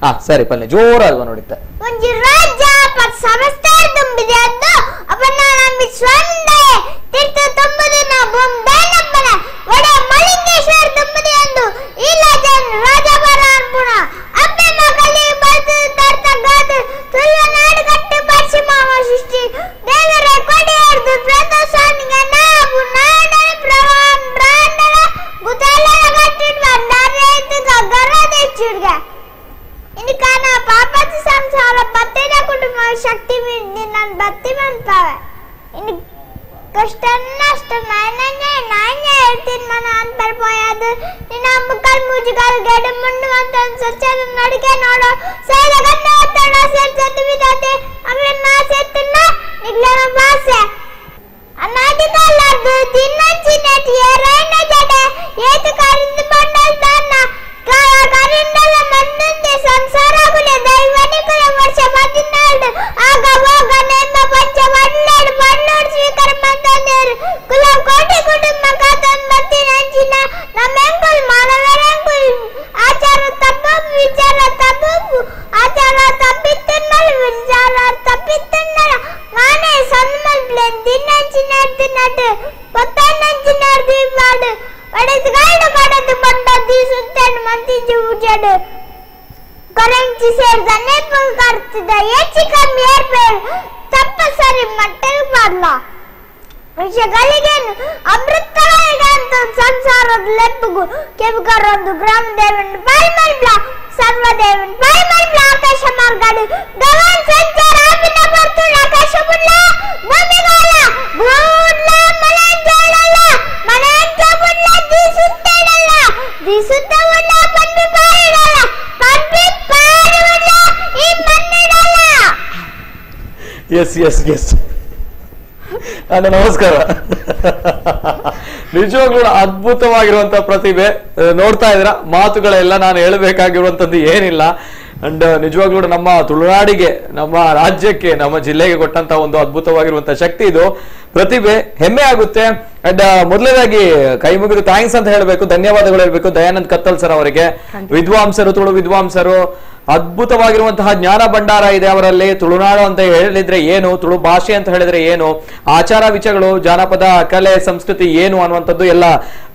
ಹಾ ಸರಿ ಪಲ್ಲೆ ಜೋರಾದ ನೋಡಿದ್ದೆ. ಒಂಜಿ ರಾಜ್ಯ ಪತ್ ಸಮಸ್ತ ತುಂಬಿದೆ ಅಂದು ಅವನ ನಂಬಿ ಸ್ವಾಮಿಂದಯೇ ತೀರ್ಥ ತುಂಬುದು ಬೊಂಬೆನಪ್ಪನ ಒಡ ಮಲಿಂಗೇಶ್ವರ ತುಂಬಿದೆ ಅಂದು ಈ ರಾಜನ್ ರಾಜಬರ ಅರ್ಪುಣ ಅಪ್ಪೆ ಮಗಲಿ ಬಲ್ತು ತರ್ತ ಗಾದು ತುಳುನಾಡು ಕಟ್ಟು ಪಶ್ಚಿಮ ಸೃಷ್ಟಿ ದೇವರ ಕೊಡೆಯರ್ದು ಪ್ರೇತ ಸ್ವಾಮಿಗೆ ನಾವು ನಾಡನ ಪ್ರವಾಹ ಬ್ರಾಹ್ಮಣ ಗುತಲನ ಕಟ್ಟಿಡ್ ಬಂದಾರೆ ಗಗ್ಗರ ಇನ್ಕಾನ ಪಾಪದ ಸಂಸಾರ ಬತ್ತಿನ ಕುಟುಂಬ ಶಕ್ತಿ ನನ್ನ ಬತ್ತಿ ಬಂತಾವೆ ಇನ್ನು ಕಷ್ಟ ನಷ್ಟ ನಾನೇ ನಾನೇ ಹೇಳ್ತೀನಿ ಮನ ಅಂತ ಬರ್ಪೋಯದು ನಿನ್ನ ಮುಕ್ಕಲ್ ಮುಜುಗಾಲ್ ಗಡ ಮುಂಡು ಅಂತ ಸ್ವಚ್ಛ ನಡಿಗೆ ನೋಡು ಸೇದ ಗಂಡ ಒತ್ತಡ ಸೇರ್ ಚಂದು ಬಿದ್ದಾತೆ ಆಮೇಲೆ ನಾ ಸೇರ್ತಿನ್ನ ನಿಗ್ಲನ ಭಾಷೆ ಅನಾದಿಕಾಲದ್ದು ತಿನ್ನಂಚಿನಟಿ ಏರೈನ ಜಡೆ ಏತು ಕರಿಂದ ಬಂಡಲ್ ತಾನ ಕರಿಂಡಲ ಮಣ್ಣುಂದೆ ಸಂಸಾರ ಗುಲೆ ದೈವನಿಕುಲ ವರ್ಷ 14 ಆಗ ಹೋಗ ನೆಮ್ಮ ಪಂಚ ಬಣ್ಣೋಡು ಬಣ್ಣೋಡು ಸ್ವೀಕಾರ ಮಂತಂದೇರು ಕುಲ ಕೋಟಿ ಕುಟುಂಬ ಕಾತೊಂಬತ್ತಿನಂಚಿನ ನಮ್ಮೆಂಕುಲ್ ಮಾನವರೆಂಕುಲ್ ಆಚಾರ ತಪ್ಪು ವಿಚಾರ ತಪ್ಪು ಆಚಾರ ತಪ್ಪಿತ್ತುನ್ನಲ ವಿಚಾರ ತಪ್ಪಿತ್ತುನ್ನಲ ಮಾನೆ ಸನ್ಮಲ್ಪ್ಲೆನ್ ದಿನಂಚಿನರ್ದು ನಟು ಪತ್ತನಂಚಿನರ್ದು ಇವಾಡು ಒಡೆದುಗಾಡು ಪಡೆದು ಬಂಡ ದೀಸುತ್ತೇನು ಮಂತಿಜು ಉಜಡು ಕೊರಂಚಿ ಸೇರಿದ ನೆಪ್ಪು ಕರ್ತಿದ ಹೆಚ್ಚು ಕಮ್ಮಿ ಏರ್ಪೇರು ತಪ್ಪ ಸರಿ ಮಟ್ಟಲು ಬಾರ್ಲ ವಿಷಗಳಿಗೇನು ಅಮೃತಗಳಿಗಂತ ಸಂಸಾರದ ಲೆಪ್ಪುಗು ಕೆಬುಕರೊಂದು ಗ್ರಾಮ ದೇವನ್ ಬಾಯ್ಮಲ್ಬ್ಲ ಸರ್ವದೇವನ್ ಬಾಯ್ಮಲ್ಬ್ಲ ಆಕಾಶ ಮಾರ್ಗಾಡು ಗಗನ್ ಸಂಚಾರ ಆಪಿನ ಬರ್ತುಳ ಆಕಾಶ ಬುಡ್ಲ ಭೂಮಿಗೋಲ ಭೂಡ್ಲ ಮಲಂಜೋಳಲ್ಲ ಮಲಂಜ ಬುಡ್ಲ ದಿಸುತ್ತೇಳಲ್ಲ ದಿಸುತ್ತ ಉಳ್ಳ ಪನ್ಪಿ ಪಾರಿಡಲ್ಲ ಪನ್ಪಿ ಪಾರಿ ಉಳ್ಳ ಈ ಮಣ್ಣಿಡಲ್ಲ. S S S ಅಣ್ಣ ನಮಸ್ಕಾರ. ನಿಜವಾಗ್ಲೂ ಅದ್ಭುತವಾಗಿರುವಂತಹ ಪ್ರತಿಭೆ ನೋಡ್ತಾ ಇದ್ರ. ಮಾತುಗಳೆಲ್ಲ ನಾನು ಹೇಳಬೇಕಾಗಿರುವಂತದ್ದು ಏನಿಲ್ಲ. ಅಂಡ್ ನಿಜವಾಗ್ಲೂ ನಮ್ಮ ತುಳುನಾಡಿಗೆ, ನಮ್ಮ ರಾಜ್ಯಕ್ಕೆ, ನಮ್ಮ ಜಿಲ್ಲೆಗೆ ಕೊಟ್ಟಂತ ಒಂದು ಅದ್ಭುತವಾಗಿರುವಂತಹ ಶಕ್ತಿ ಇದು ಪ್ರತಿಭೆ, ಹೆಮ್ಮೆ ಆಗುತ್ತೆ. ಅಂಡ್ ಮೊದಲನೇದಾಗಿ ಕೈ ಮುಗಿದು thanks ಅಂತ ಹೇಳಬೇಕು, ಧನ್ಯವಾದಗಳು ಹೇಳ್ಬೇಕು ದಯಾನಂದ್ ಕತ್ತಲ್ ಸರ್ ಅವರಿಗೆ. ವಿದ್ವಾಂಸರು, ತುಳು ವಿದ್ವಾಂಸರು, ಅದ್ಭುತವಾಗಿರುವಂತಹ ಜ್ಞಾನ ಭಂಡಾರ ಇದೆ ಅವರಲ್ಲಿ. ತುಳುನಾಡು ಅಂತ ಹೇಳಿದ್ರೆ ಏನು, ತುಳು ಭಾಷೆ ಅಂತ ಹೇಳಿದ್ರೆ ಏನು, ಆಚಾರ ವಿಚಾರಗಳು, ಜಾನಪದ ಕಲೆ ಸಂಸ್ಕೃತಿ ಏನು ಅನ್ನುವಂಥದ್ದು ಎಲ್ಲ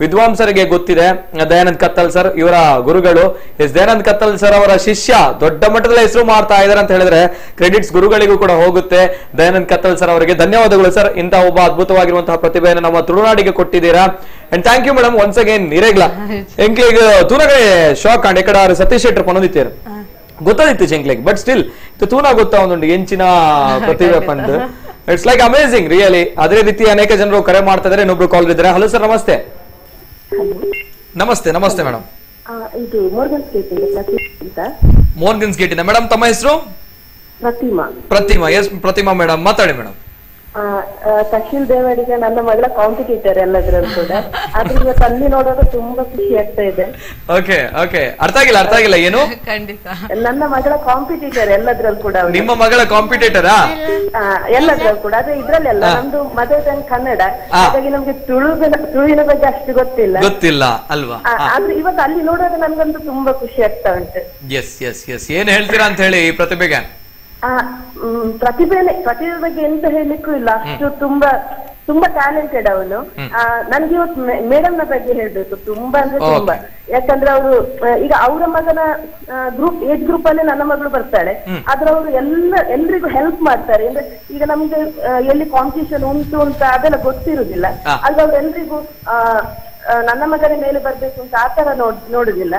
ವಿದ್ವಾಂಸರಿಗೆ ಗೊತ್ತಿದೆ. ದಯಾನಂದ್ ಕತ್ತಲ್ ಸರ್ ಇವರ ಗುರುಗಳು. ಎಸ್ ದಯಾನಂದ್ ಕತ್ತಲ್ ಸರ್ ಅವರ ಶಿಷ್ಯ ದೊಡ್ಡ ಮಟ್ಟದಲ್ಲಿ ಹೆಸರು ಮಾಡ್ತಾ ಇದ್ದಾರೆ ಅಂತ ಹೇಳಿದ್ರೆ ಕ್ರೆಡಿಟ್ಸ್ ಗುರುಗಳಿಗೂ ಕೂಡ ಹೋಗುತ್ತೆ. ದಯಾನಂದ್ ಕತ್ತಲ್ ಸರ್ ಅವರಿಗೆ ಧನ್ಯವಾದಗಳು ಸರ್, ಇಂಥ ಒಬ್ಬ ಅದ್ಭುತವಾಗಿರುವಂತಹ ಪ್ರತಿಭೆಯನ್ನು ನಮ್ಮ ತುಳುನಾಡಿಗೆ ಕೊಟ್ಟಿದ್ದೀರಾ. And thank you madam once again. ಇರೇಗ್ಲ ಎಂಕ್ಲಿಗ್ ತೂನಗಡೆ ಶಾಕ್ ಅಂಡ್ ಎಕಡ ಸತೀಶ್ ಶೆಟ್ಟರ್ ಪನೊಂದಿತ್ತೇರು ಗೊತ್ತದಿತ್ತು ಚೆಂಕ್ಲಿಗ್, ಬಟ್ ಸ್ಟಿಲ್ ತೂನ ಗೊತ್ತಾ ಒಂದುಂಡು ಎಂಚಿನ ಪ್ರತಿಭೆ ಪಂದ್. It's like amazing really. ಅದೇ ರೀತಿ ಅನೇಕ ಜನರು ಕರೆ ಮಾಡ್ತಾ ಇದ್ದಾರೆ. ಇನ್ನೊಬ್ರು ಕಾಲ್ ಇದ್ದಾರೆ. Hello sir namaste. Namaste namaste madam. ಇದು ಮೋರ್ಗನ್ಸ್ ಗೇಟ್ ಅಂತ. ಮೋರ್ಗನ್ಸ್ ಗೇಟ್ ಇಂದ ಮೇಡಮ್, ತಮ್ಮ ಹೆಸರು? ಪ್ರತಿಮಾ. ಪ್ರತಿಮಾ, ಎಸ್ ಪ್ರತಿಮಾ ಮೇಡಮ್, ಮಾತಾಡಿ ಮೇಡಮ್. Takshil Devadiga ನನ್ನ ಮಗಳ ಕಾಂಪಿಟೇಟರ್ ಎಲ್ಲದ್ರಲ್ಲೂ ಕೂಡ. ಆದ್ರೆ ಇವತ್ತು ಅಲ್ಲಿ ನೋಡುವಾಗ ತುಂಬಾ ಖುಷಿ ಆಗ್ತಾ ಇದೆ. ಓಕೆ ಓಕೆ, ಅರ್ಥ ಆಗಿಲ್ಲ, ಅರ್ಥ ಆಗಿಲ್ಲ. ಏನು? ಖಂಡಿತ ನನ್ನ ಮಗಳ ಕಾಂಪಿಟೇಟರ್ ಎಲ್ಲದ್ರಲ್ಲೂ ಕೂಡ. ನಿಮ್ಮ ಮಗಳ ಕಾಂಪಿಟೇಟರಾ? ಎಲ್ಲದ್ರಲ್ಲೂ ಕೂಡ. ಆದ್ರೆ ಇದ್ರಲ್ಲೆಲ್ಲ ನಮ್ದು ಮದರ್ ಟಂಗ್ ಕನ್ನಡ, ಹಾಗಾಗಿ ನಮ್ಗೆ ತುಳುವಿನ ಬಗ್ಗೆ ಅಷ್ಟು ಗೊತ್ತಿಲ್ಲ. ಗೊತ್ತಿಲ್ಲ ಅಲ್ವಾ? ಆದ್ರೆ ಇವತ್ತು ಅಲ್ಲಿ ನೋಡುವಾಗ ನನ್ಗಂತೂ ತುಂಬಾ ಖುಷಿ ಆಗ್ತಾ ಉಂಟು. S S S, ಏನ್ ಹೇಳ್ತೀರಾ ಅಂತ ಹೇಳಿ ಈ ಪ್ರತಿಭೆಗೆ? ಪ್ರತಿಭೆ ಬಗ್ಗೆ ಎಂತ ಹೇಳಲಿಕ್ಕೂ ಇಲ್ಲ, ಅಷ್ಟು ತುಂಬಾ ತುಂಬಾ ಟ್ಯಾಲೆಂಟೆಡ್ ಅವನು. ನನ್ಗೆ ಇವತ್ತು ಮೇಡಮ್ ನ ಬಗ್ಗೆ ಹೇಳ್ಬೇಕು, ತುಂಬಾ ಅಂದ್ರೆ ತುಂಬಾ. ಯಾಕಂದ್ರೆ ಅವರು ಈಗ ಅವರ ಮಗನ group age group ಅಲ್ಲೇ ನನ್ನ ಮಗಳು ಬರ್ತಾಳೆ, ಆದ್ರೆ ಅವರು ಎಲ್ರಿಗೂ ಹೆಲ್ಪ್ ಮಾಡ್ತಾರೆ. ಅಂದ್ರೆ ಈಗ ನಮ್ಗೆ ಎಲ್ಲಿ ಕಾಂಪಿಟೇಷನ್ ಉಂಟು ಅಂತ ಅದೆಲ್ಲ ಗೊತ್ತಿರುದಿಲ್ಲ, ಆದ್ರೆ ಅವ್ರು ಎಲ್ರಿಗೂ ನನ್ನ ಮಗನ ಮೇಲೆ ಬರ್ಬೇಕು ಅಂತ ಆತರ ನೋಡುದಿಲ್ಲ,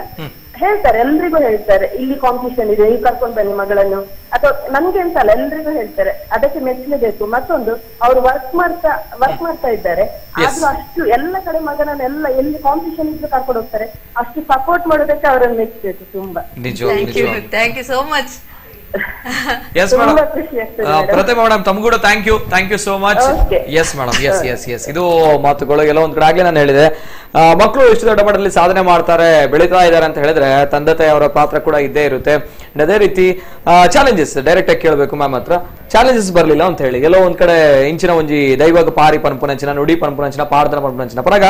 ಹೇಳ್ತಾರೆ, ಎಲ್ರಿಗೂ ಹೇಳ್ತಾರೆ ಇಲ್ಲಿ ಕಾಂಪಿಟೇಷನ್ ಇದೆ, ನೀವು ಕರ್ಕೊಂಡ್ ಬನ್ನಿ ಮಗಳನ್ನು, ಅಥವಾ ನನ್ಗೆ ಅಂತಲ್ಲ ಎಲ್ರಿಗೂ ಹೇಳ್ತಾರೆ. ಅದಕ್ಕೆ ಮೆಚ್ಚಲೇಬೇಕು. ಮತ್ತೊಂದು ಅವ್ರು ವರ್ಕ್ ಮಾಡ್ತಾ ಇದ್ದಾರೆ, ಆದ್ರೂ ಅಷ್ಟು ಎಲ್ಲ ಕಡೆ ಮಗನನ್ನೆಲ್ಲ ಎಲ್ಲಿ ಕಾಂಪಿಟೇಷನ್ ಇದ್ರು ಕರ್ಕೊಂಡು ಹೋಗ್ತಾರೆ, ಅಷ್ಟು ಸಪೋರ್ಟ್ ಮಾಡೋದಕ್ಕೆ ಅವರನ್ನು ಮೆಚ್ಚಬೇಕು ತುಂಬಾ. Thank you so much. Prathibha madam, ತಮಗೂ ಕೂಡ thank you, thank you so much. Yes madam, yes yes yes. ಇದು ಮಾತುಗಳು ಎಲ್ಲ ಒಂದ್ ಕಡೆ ಆಗ್ಲೇ ನಾನು ಹೇಳಿದೆ, ಮಕ್ಕಳು ಎಷ್ಟು ದೊಡ್ಡ ಮಟ್ಟದಲ್ಲಿ ಸಾಧನೆ ಮಾಡ್ತಾರೆ, ಬೆಳೀತಾ ಇದ್ದಾರೆ ಅಂತ ಹೇಳಿದ್ರೆ ತಂದೆ ತಾಯಿಯವರ ಪಾತ್ರ ಕೂಡ ಇದ್ದೇ ಇರುತ್ತೆ. ಅದೇ ರೀತಿ ಚಾಲೆಂಜಸ್ ಡೈರೆಕ್ಟ್ ಆಗಿ ಕೇಳಬೇಕು ಮ್ಯಾಮ್ ಹತ್ರ, ಚಾಲೆಂಜಸ್ ಬರ್ಲಿಲ್ಲ ಅಂತ ಹೇಳಿ ಎಲ್ಲೋ ಒಂದ್ ಕಡೆ ಇಂಚಿನ ಒಂಜಿ ದೈವಾಗ ಪಾರಿ ಪನ್ಪುನಂಚಿನ ನುಡಿ ಪನ್ಪುನಂಚಿನ ಪಾರ್ದನ ಪನ್ಪುನಂಚಿನ ಪರಾಗ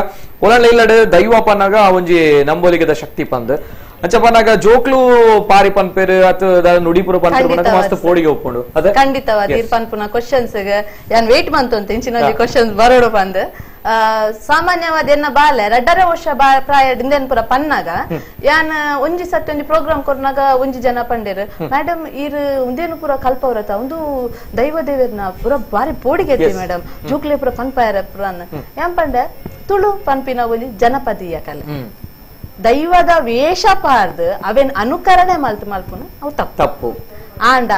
ಒಳಗಡೆ ಇಲ್ಲಡೆ ದೈವ ಪನ್ನಾಗ ಒಂಜಿ ನಂಬೋಲಿಗದ ಶಕ್ತಿ ಪಂದ್ ಅಂಚಪ್ಪನಾಗ ಜೋಕ್ಲು ಪಾರಿ ಪನ್ಪೇರು ಅಥವಾ ನುಡಿಪುರ ಪನ್ಪೇರು ಮಸ್ತ್ ಪೋಡಿಗೆ ಒಪ್ಕೊಂಡು ಅದೇ ಖಂಡಿತವಾದ ಈರ್ ಪನ್ಪುನ ಕ್ವಶನ್ಸ್ ಯಾನ್ ವೇಟ್ ಮಂತು ಅಂತ ಇಂಚಿನ ಕ್ವಶನ್ಸ್ ಬರೋಡು ಪಂದ್. ಸಾಮಾನ್ಯವಾದ ಎನ್ನ ಬಾಲೆ 2.5 ವರ್ಷ ಪ್ರಾಯ ಪುರ ಪನ್ನಾಗ ಯಾನ್ ಒಂಜಿ ಸತಿ ಒಂಜಿ ಪ್ರೋಗ್ರಾಮ್ ಕೊರ್ನಾಗ ಒಂಜಿ ಜನ ಪಂಡೇರು, ಮೇಡಮ್ ಈರ್ ಉಂದೇನು ಪೂರ ಕಲ್ಪವ್ರತ ಒಂದು ದೈವ ದೇವರ್ನ ಪೂರ ಬಾರಿ ಪೋಡಿಗೆ ಐತಿ ಮೇಡಮ್, ಜೋಕ್ಲೆ ಪೂರ ಪನ್ಪಾಯರ ಪುರಾನ್. ಯಾನ್ ಪಂಡೆ ತುಳು ಪನ್ಪಿನ ಒಂಜಿ ಜನಪದೀಯ ಕಲೆ, ದೈವದ ವೇಷ ಪಾರ್ದು ಅವೇನ್ ಅನುಕರಣೆ ಮಲ್ತು ಮಲ್ಪುನು ಅವು ತಪ್ಪು ತಪ್ಪು. ಆಂಡ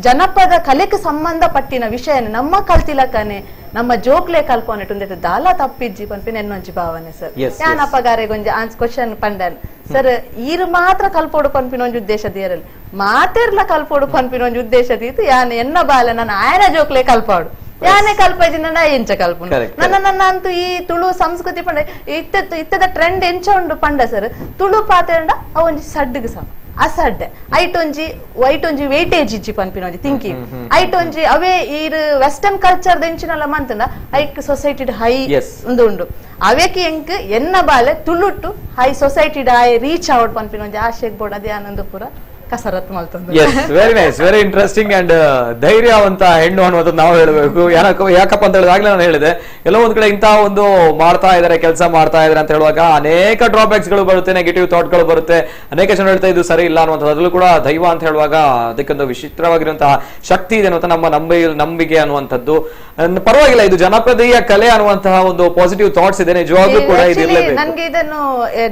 ಜನಪದ ಕಲೆಗೆ ಸಂಬಂಧ ಪಟ್ಟಿನ ವಿಷಯನ ನಮ್ಮ ಕಲ್ತಿಲಕನೆ ನಮ್ಮ ಜೋಕ್ಲೆ ಕಲ್ಪನೆಟ್ಟು ದಾಲ ತಪ್ಪಿಜ್ಜಿ ಪನ್ಪಿನ ಎನ್ನೊಂಜಿ ಭಾವನೆ ಸರ್. ಯಾನ್ ಅಪಗಾರೆಗೊಂಜಿ ಆನ್ಸ್ ಕ್ವಶನ್ ಪಂಡನ್ ಸರ್, ಈರು ಮಾತ್ರ ಕಲ್ಪೋಡು ಪನ್ಪಿನ ಒಂಜಿ ಉದ್ದೇಶ ದೇರಲ್ಲಿ ಮಾತೆರ್ಲ ಕಲ್ಪೋಡು ಪನ್ಪಿನ ಒಂಜಿ ಉದ್ದೇಶ ದೀತು ಯಾನ್ ಎನ್ನ ಬಾಲೆ ನಾನು ಆಯನ ಜೋಕ್ಲೆ ಕಲ್ಪಾಡು ಯಾನೆ ಕಲ್ಪಜಿನ ಎಂಚ ಕಲ್ಪುನು ನನ್ನ ನನ್ನ ಅಂತೂ ಈ ತುಳು ಸಂಸ್ಕೃತಿ ಪಂಡ ಇತ್ತದ ಟ್ರೆಂಡ್ ಎಂಚ ಉಂಡು ಪಂಡ ಸರ್, ತುಳು ಪಾತೆಂಡ ಅವೊಂಜಿ ಸಡ್ಡುಗು ಸಮ ಅಸಡ್ಡೆ ಐಟೊಂಜಿ ವೈಟೊಂಜಿ ವೇಟೇಜ್ ಇಜ್ಜಿ ಪನ್ಪಿನ ಒಂಜಿ ಥಿಂಕಿಂಗ್ ಐಟೊಂಜಿ ಅವೇ ಈರ್ ವೆಸ್ಟರ್ನ್ ಕಲ್ಚರ್ ಎಂಚಿನಲ್ಲ ಮಂತಂಡ ಐಕ್ ಸೊಸೈಟಿ ಹೈ ಉಂದು ಉಂಡು ಅವೇಕಿ ಎಂಕ್ ಎನ್ನ ಬಾಲೆ ತುಳುಟ್ಟು high society high reach out ಪನ್ಪಿನ ಒಂಜಿ ಆಶೆಗ್ ಬೋರ್ಡ್ ಅದೇ ಆನಂದ ಪೂರ ಕಸರತ್ತು ಮಾಡ್ತಂದ್ರೆ. Yes, very nice, very interesting and ಧೈರ್ಯವಂತ ಹೆಣ್ಣು ಅನ್ನುವಂಥದ್ದು ನಾವು ಹೇಳಬೇಕು. ಯಾಕಪ್ಪ ಅಂತ ಹೇಳಿದಾಗಲೇ ನಾನು ಹೇಳಿದೆ, ಎಲ್ಲೋ ಒಂದ್ ಕಡೆ ಇಂತಹ ಒಂದು ಮಾಡ್ತಾ ಇದಾರೆ, ಕೆಲಸ ಮಾಡ್ತಾ ಇದಾರೆ ಅಂತ ಹೇಳುವಾಗ ಅನೇಕ ಡ್ರಾಬ್ಯಾಕ್ಸ್ ಗಳು ಬರುತ್ತೆ, ನೆಗೆಟಿವ್ ಥಾಟ್ ಗಳು ಬರುತ್ತೆ, ಅನೇಕ ಜನ ಹೇಳ್ತಾ ಇದು ಸರಿ ಇಲ್ಲ ಅನ್ನುವಂಥದ್ದು. ಅದರಲ್ಲೂ ಕೂಡ ದೈವ ಅಂತ ಹೇಳುವಾಗ ಅದಕ್ಕೊಂದು ವಿಚಿತ್ರವಾಗಿರುವಂತಹ ಶಕ್ತಿ ಇದೆ ಅನ್ನುವಂಥ ನಮ್ಮ ನಂಬಿಕೆ ಅನ್ನುವಂಥದ್ದು. ಪರವಾಗಿಲ್ಲ, ಇದು ಜನಪದೀಯ ಕಲೆ ಅನ್ನುವಂತಹ ಒಂದು ಪಾಸಿಟಿವ್ ಥಾಟ್ಸ್ ಇದೆ ನಿಜವಾಗ್ಲೂ ಕೂಡ. ನನ್ಗೆ ಇದನ್ನು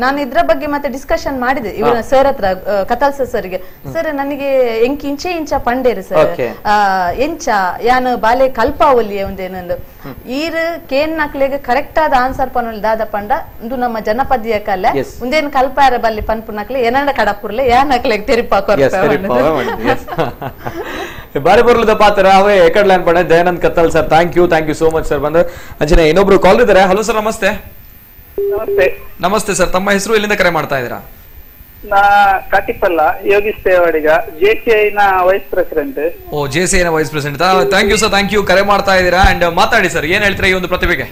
ನಾನು ಇದ್ರ ಬಗ್ಗೆ ಮತ್ತೆ ಡಿಸ್ಕಷನ್ ಮಾಡಿದೆ ಇವನ ಸರ್ ಹತ್ರ, ಕತಲ್ ಸರ್ಗೆ. ಸರ್ ನನಗೆ ಎಂಕ್ ಇಂಚೆ ಇಂಚ ಪಂಡೇರು ಸರ್, ಎಂಚ ಯಾನ್ ಬಾಲೆ ಕಲ್ಪಾವಲ್ಲಿಯ ಒಂದೇನೊಂದು ಈರ್ ಕೇನ್ ನಕ್ಲೆಗ್ ಕರೆಕ್ಟ್ ಆದ ಆನ್ಸರ್ ಪನ್ನುಲ್ ದಾದ ಪಂಡ ಉಂದು ನಮ್ಮ ಜನಪದೀಯ ಕಲೆ ಉಂದೇನ್ ಕಲ್ಪಾರ ಬಲ್ಲಿ ಪನ್ಪು ನಕ್ಲೆ ಏನಂಡ ಕಡಪುರ್ಲೆ ಯಾ ನಕ್ಲೆಗ್ ತೆರಿಪಾ ಬಾರಿ ಬರ್ಲದ ಪಾತ್ರ ಅವೇ ಏಕಡ್ಲೈನ್ ಪಂಡೆ Dayanand Kattal sir. Thank you, thank you so much sir. ಬಂದ ಅಂಜನೆ ಇನ್ನೊಬ್ರು ಕಾಲ್ ಇದ್ದಾರೆ. Hello sir, namaste. ನಮಸ್ತೆ. ನಮಸ್ತೆ ಸರ್, ತಮ್ಮ ಹೆಸರು, ಎಲ್ಲಿಂದ ಕರೆ ಮಾಡ್ತಾ ಇದ್ದೀರಾ? ನಾ ಕಾಟಿಪಲ್ಲ ಯೋಗೀಶ್ ದೇವಾಡಿಗ, ಜೆಸಿಐ ನ vice president. ಓ, ಜೆಸಿಐ ನ vice president. Thank you sir, thank you. ಕರೆ ಮಾಡ್ತಾ ಇದ್ದೀರಾ ಅಂಡ್ ಮಾತಾಡಿ ಸರ್, ಏನ್ ಹೇಳ್ತೀರಾ ಈ ಒಂದು ಪ್ರತಿಭೆಗೆ?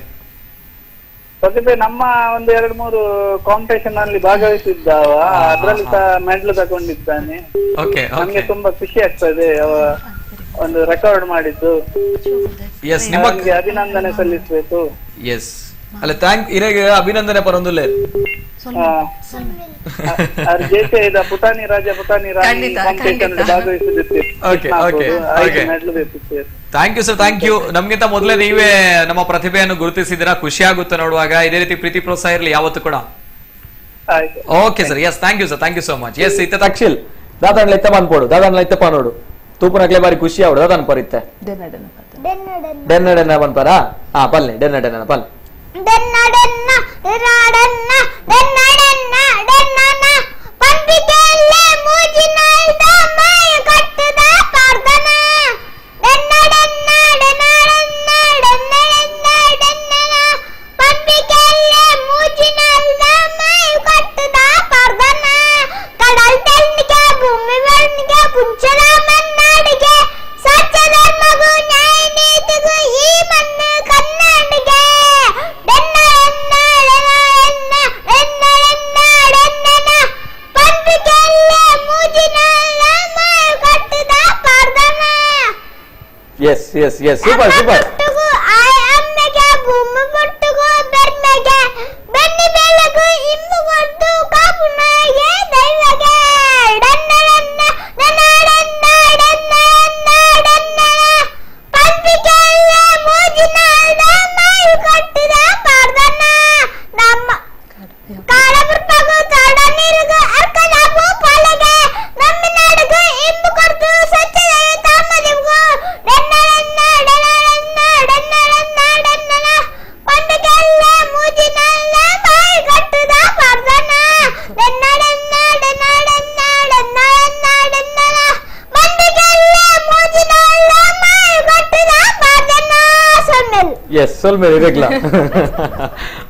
ಪ್ರತಿಭೆ ನಮ್ಮ ಒಂದು 2-3 ಕಾಂಪಿಟೇಷನ್ ಅಲ್ಲಿ ಭಾಗವಹಿಸಿದ್ದಾವ, ಅದ್ರಲ್ಲಿ ಸಹ ಮೆಡಲ್ ತಗೊಂಡಿದ್ದಾನೆ. ನಮ್ಗೆ ತುಂಬಾ ಖುಷಿ ಆಗ್ತದೆ ಅವ ಒಂದು ರೆಕಾರ್ಡ್ ಮಾಡಿದ್ದು. ನಿಮಗೆ ಅಭಿನಂದನೆ ಸಲ್ಲಿಸಬೇಕು. ಎಸ್ ಅಲ್ಲ, thank ಇರೆಗೆ ಅಭಿನಂದನೆ ಪರೊಂದುಲ್ಲೆ. ಪುಟಾಣಿ ರಾಜ ಪುಟಾಣಿ ರಾಣಿ ಕಾಂಪಿಟೇಷನ್ ಭಾಗವಹಿಸಿದ್ದೆ. Thank you sir, thank you. ನಮ್ಗಿಂತ ಮೊದಲೇ ನೀವೇ ನಮ್ಮ ಪ್ರತಿಭೆಯನ್ನು ಗುರುತಿಸಿದಿರಾ, ಖುಷಿ ಆಗುತ್ತೆ ನೋಡುವಾಗ. ಇದೇ ರೀತಿ ಪ್ರೀತಿ ಪ್ರೋತ್ಸಾಹ ಇರಲಿ ಯಾವತ್ತೂ ಕೂಡ. Okay sir, yes, thank you sir, thank you so much. Yes, ಇತ್ತ ತಕ್ಷಿಲ್ ದಾದಾನ್ ಲೈತ ಪನ್ಪೋಡು, ದಾದಾನ್ ಲೈತ ಪನೋಡು ತೂಪನಕ್ಲೆ ಬಾರಿ ಖುಷಿ ಆವಡು. ದಾದಾನ್ ಪರಿತ್ತೆ ಡೆನ್ನ ಡೆನ್ನ ಪನ್ಪರಾ? ಹಾ, ಪಲ್ಲೆ ಡೆನ್ನ ಡೆನ್ನ ಪಲ್ ಡೆನ್ನ ಡೆನ್ನ ರಾಡನ್ನ ಡೆನ್ನ ಡೆನ್ನ ಡೆನ್ನನ ಪಂಪಿಗೆಲ್ಲೆ ಮೂಜಿನಾಯ್ದ ಮಾಯ ಕಟ್ಟದ ಪಾರ್ದನ ಡೆನ್ನ ಡೆನ್ನ ಡೆನ್ನ ಡೆನ್ನ Yes yes yes, super super. ಅಮ್ಮೆಗೆ ಭೂಮಿ ಪೊಟ್ಟುಗು ಬೆರ್ಮೆಗೆ ಬೆನ್ನಿ ಬೆಳಗು ಇಂಬು ಕೊಟ್ಟು ಕಾಪುನಾಗೆ ದೈವಗೆ ಡನ್ನ ಡನ್ನ ಡನ್ನ ಡನ್ನ ಡನ್ನ ಡನ್ನ ಪಂಪಿಕೆಲ್ಲ ಮೋಜಿನಾದ ಮಾಯು ಕಟ್ಟಿದ ಪಾರ್ದನ ನಮ್ಮ ಕಾಡಬುರ್ಪಗು ತಾಡ ನೀರುಗು ಅರ್ಕದ ಭೂಪಾಲಗೆ ನಮ್ಮ ನಾಡುಗು ಇಂಬು ಕೊಡ್ತು ಸ್ವಚ್ಛ ತಾಮದಿಗು ಡನ್ನ ಡನ್ನ ಡನ್ನ ಡನ್ನ ಡನ್ನ ಡನ್ನ ಪಂಪಿಕೆಲ್ಲ ಮೂಜಿನಲ್ಲ ಮಾಯು ಕಟ್ಟಿದ ಪಾರ್ದನ ಡನ್ನ ಡನ್ನ ಡನ್ನ ಡನ್ನ ಡನ್ನ ಡನ್ನ ಡನ್ನ ಪಂಪಿಕೆಲ್ಲ ಮೂಜಿನಲ್ಲ ಮಾಯು ಕಟ್ಟಿದ ಪಾರ್ದನ ಸೊನ್ನೆಲ್. ಎಸ್, ಸೊಲ್ಮೇಲೆ ಇರಕ್ಲ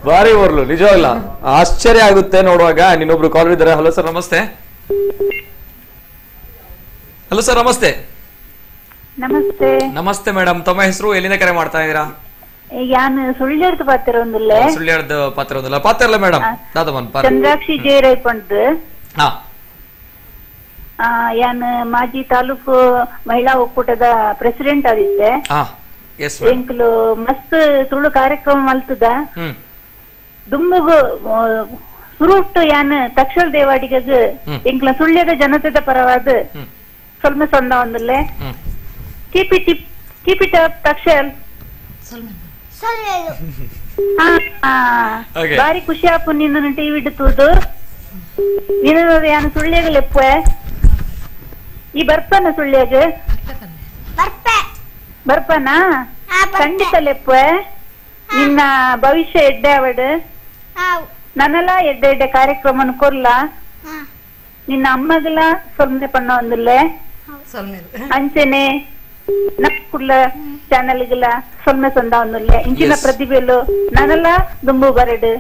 ಭಾರಿ ಓರ್ಲು, ನಿಜವಾಗ್ಲ ಆಶ್ಚರ್ಯ ಆಗುತ್ತೆ ನೋಡುವಾಗ. ಇನ್ನೊಬ್ರು ಕಾಲ್ ಇದ್ದಾರೆ. Hello sir namaste. Hello sir namaste. Namaste. Namaste madam, ತಮ್ಮ ಹೆಸರು, ಎಲ್ಲಿಂದ ಕರೆ ಮಾಡ್ತಾ ಇದ್ದೀರಾ? ಯಾನ್ ಸುಳ್ಳ್ಯರ್ದು ಪಾತ್ರ ಒಂದಿಲ್ಲ. ಸುಳ್ಳ್ಯರ್ದು ಪಾತ್ರ ಒಂದಿಲ್ಲ, ಪಾತ್ರ ಇಲ್ಲ ಮೇಡಮ್. ದಾದಮನ್ ಚಂದ್ರಾಕ್ಷಿ ಜಯರೈ ಪಂಡ್. ಯಾನ್ ಮಾಜಿ ತಾಲೂಕು ಮಹಿಳಾ ಒಕ್ಕೂಟದ ಪ್ರೆಸಿಡೆಂಟ್ ಆಗಿದ್ದೆ. ಎಂಕ್ಲು ಮಸ್ತ್ ತುಳು ಕಾರ್ಯಕ್ರಮ ಮಲ್ತದ ದುಂಬುಗು ಸುರುಟ್ಟು ಯಾನ್ ತಕ್ಷಲ್ ದೇವಾಡಿಗ ಎಂಕ್ಲ ಸುಳ್ಳ್ಯದ ಜನತೆದ ಪರವಾದ ಸ್ವಲ್ಪ ಸೊಂದ ಒಂದಿಲ್ಲ. Keep it keep it up Takshal. ಬಾರಿ ಖುಷಿ ಆಪು ನಿನ್ನ ಟಿವಿ ತೂದು. ನಿನ್ನ ಯಾನ್ ಸುಳ್ಳ್ಯಗ ಲೆಪ್ಪೆ ಈ ಬರ್ಪನ ಸುಳ್ಳ್ಯಗ ಬರ್ಪನಾ? ಖಂಡಿತ ಲೆಪ್ಪೆ. ನಿನ್ನ ಭವಿಷ್ಯ ಎಡ್ಡೆ ಅವಡು. ನನ್ನಲ್ಲ ಎಡ್ಡೆ ಎಡ್ಡೆ ಕಾರ್ಯಕ್ರಮ ಕೊರ್ಲ. ನಿನ್ನ ಅಮ್ಮಗಲ ಸೊನ್ನೆ ಪಣ್ಣ ಒಂದಿಲ್ಲ. ಅಂಚನೆ ಕುಡ್ಲ ಚಾನೆಲ್ಗೆಲ್ಲ ಸೊನ್ನೆ ಸೊಂದ ಒಂದಿಲ್ಲ. ಇಂಚಿನ ಪ್ರತಿಭೆಲು ನಾನೆಲ್ಲ ದುಂಬು ಬರಡು.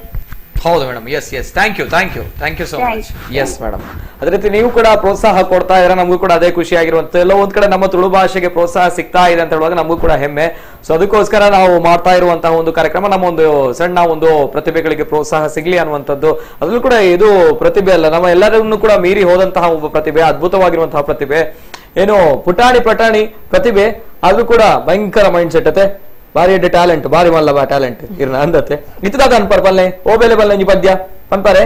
ಹೌದು madam. Yes yes, thank you thank you thank you so much. Yes madam, ಅದೇ ರೀತಿ ನೀವು ಕೂಡ ಪ್ರೋತ್ಸಾಹ ಕೊಡ್ತಾ ಇದ್ರೆ ನಮಗೂ ಕೂಡ ಅದೇ ಖುಷಿ ಆಗಿರುವಂತ. ಎಲ್ಲ ಒಂದ್ ಕಡೆ ನಮ್ಮ ತುಳು ಭಾಷೆಗೆ ಪ್ರೋತ್ಸಾಹ ಸಿಗ್ತಾ ಇದೆ ಅಂತ ಹೇಳುವಾಗ ನಮಗೂ ಕೂಡ ಹೆಮ್ಮೆ. ಸೊ ಅದಕ್ಕೋಸ್ಕರ ನಾವು ಮಾಡ್ತಾ ಇರುವಂತಹ ಒಂದು ಕಾರ್ಯಕ್ರಮ ನಮ್ಮ ಒಂದು ಸಣ್ಣ ಒಂದು ಪ್ರತಿಭೆಗಳಿಗೆ ಪ್ರೋತ್ಸಾಹ ಸಿಗ್ಲಿ ಅನ್ನುವಂಥದ್ದು. ಅದ್ರಲ್ಲೂ ಕೂಡ ಇದು ಪ್ರತಿಭೆ ಅಲ್ಲ, ನಮ್ಮ ಎಲ್ಲರನ್ನೂ ಕೂಡ ಮೀರಿ ಹೋದಂತಹ ಒಬ್ಬ ಪ್ರತಿಭೆ, ಅದ್ಭುತವಾಗಿರುವಂತಹ ಪ್ರತಿಭೆ, ಏನು ಪುಟಾಣಿ ಪಟಾಣಿ ಪ್ರತಿಭೆ, ಆದ್ರೂ ಕೂಡ ಭಯಂಕರ ಮೈಂಡ್ ಸೆಟ್ ಅತ್ತೆ, ಬಾರಿ ಎಡ್ಡೆ ಟ್ಯಾಲೆಂಟ್, ಬಾರಿ ಮಲ್ಲ ಬಾ ಟ್ಯಾಲೆಂಟ್ ಇರ್ನ ಅಂದತ್ತೆ. ಇತ್ತದಾಗ ಅನ್ಪರ್ ಪಲ್ಲೆ ಓ ಬೆಲೆ ಬಲ್ಲೆ ಒಂಜಿ ಪದ್ಯ ಪನ್ಪಾರೆ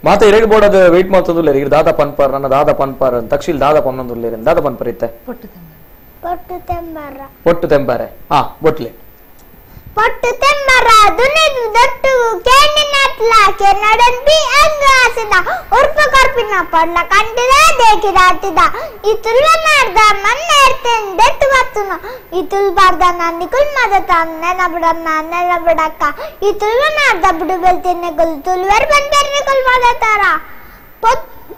ಮಾತ ಇರಗೆ ಬೋರ್ಡ್ ಅದು ವೆಯ್ಟ್ ಮಾಡ್ತದುಲ್ಲೇರಿ. ಇರ್ ದಾದ ಪನ್ಪರ್, ನನ್ನ ದಾದ ಪನ್ಪರ್ ತಕ್ಷಿಲ್ ದಾದ ಪನ್ನೊಂದುಲ್ಲೇರಿ, ದಾದ ಪನ್ಪರ್ ಇತ್ತೆ ಪೊಟ್ಟು ತೆಂಬಾರ. ಪೊಟ್ಟು ತೆಂಬಾರೆ, ಹಾ ಬೊಟ್ಲೆ ಪೊಟ್ಟು ತೆಂಬಾರ ದುನಿದು ದೊಟ್ಟು ಕೇಣಿನಟ್ಲ ಕೆನಡನ್ ಬಿ ಅಂಗಾಸದ ಉರ್ಪ ಕೊರ್ಪಿನ ಪೊಡ್ಲ ಕಂಡಿದ ದೇಕಿದಾಟಿದ ಈ ತುಳುನಾಡ್ದ ಮನ್ನ ಎರ್ತೇನ್ ದೆಟ್ಟು ಬತ್ತುನು ಈ ತುಳುಬಾರ್ದ ನಿಕುಲ್ ಮದತ ನೆನ ಬಿಡನ್ನ ನೆನ ಬಿಡಕ್ಕ ಈ ತುಳುನಾಡ್ದ ಬಿಡು ಬೆಲ್ತಿನ ಗುಲ್ ತುಳುವರ್ ಬಂದರ್ ನಿಕುಲ್ ಮದತಾರ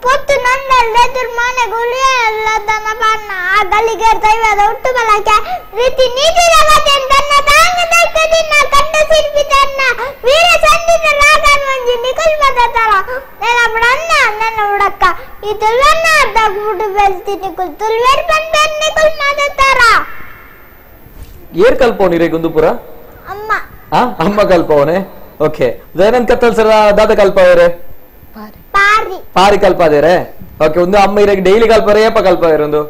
ಪೊತ್ತು ನನ್ನಲ್ಲೇ ದುರ್ಮಾನೆ ಗುಳಿಯ ಎಲ್ಲದನ ಬಣ್ಣ ಆ ಗಲಿಗೆ ದೈವದ ಹುಟ್ಟು ಬಲಕ್ಕೆ ರೀತಿ ನೀತಿ ಜಗತ್ತೇನ್ ತನ್ನ ತಾಂಗ ತಕ್ಕದಿನ ಕಂಡ ಶಿಲ್ಪಿ ತನ್ನ ವೀರ ಸಂದಿನ ರಾಗನ್ ಮಂಜು ನಿಕುಲ್ ಮದತಾರ ನೆನ ಬಿಡನ್ನ ನೆನ ಬಿಡಕ್ಕ ಈ ತುಳುವನ್ನ ಬಿಡು ಬೆಲ್ತಿ ನಿಕುಲ್ ತುಳುವರ್ ಬಂದರ್ ನಿಕುಲ್ ಮದತಾರ. ಏರ್ ಕಲ್ಪವನಿ ರೇ ಗುಂದುಪುರ ಅಮ್ಮ. ಅಮ್ಮ ಕಲ್ಪವನೆ. ಓಕೆ, ದಯಾನಂದ್ ಕತ್ತಲ್ ಸರ್ ದಾದ ಕಲ್ಪವರೆ ಪಾರಿ ಪಾರಿ ಕಲ್ಪಾದೇರೆ. ಓಕೆ, ಒಂದು ಅಮ್ಮ ಇರಗೆ ಡೈಲಿ ಕಲ್ಪಾರೆ ಏಪ ಕಲ್ಪಾವೇರೆ? ಒಂದು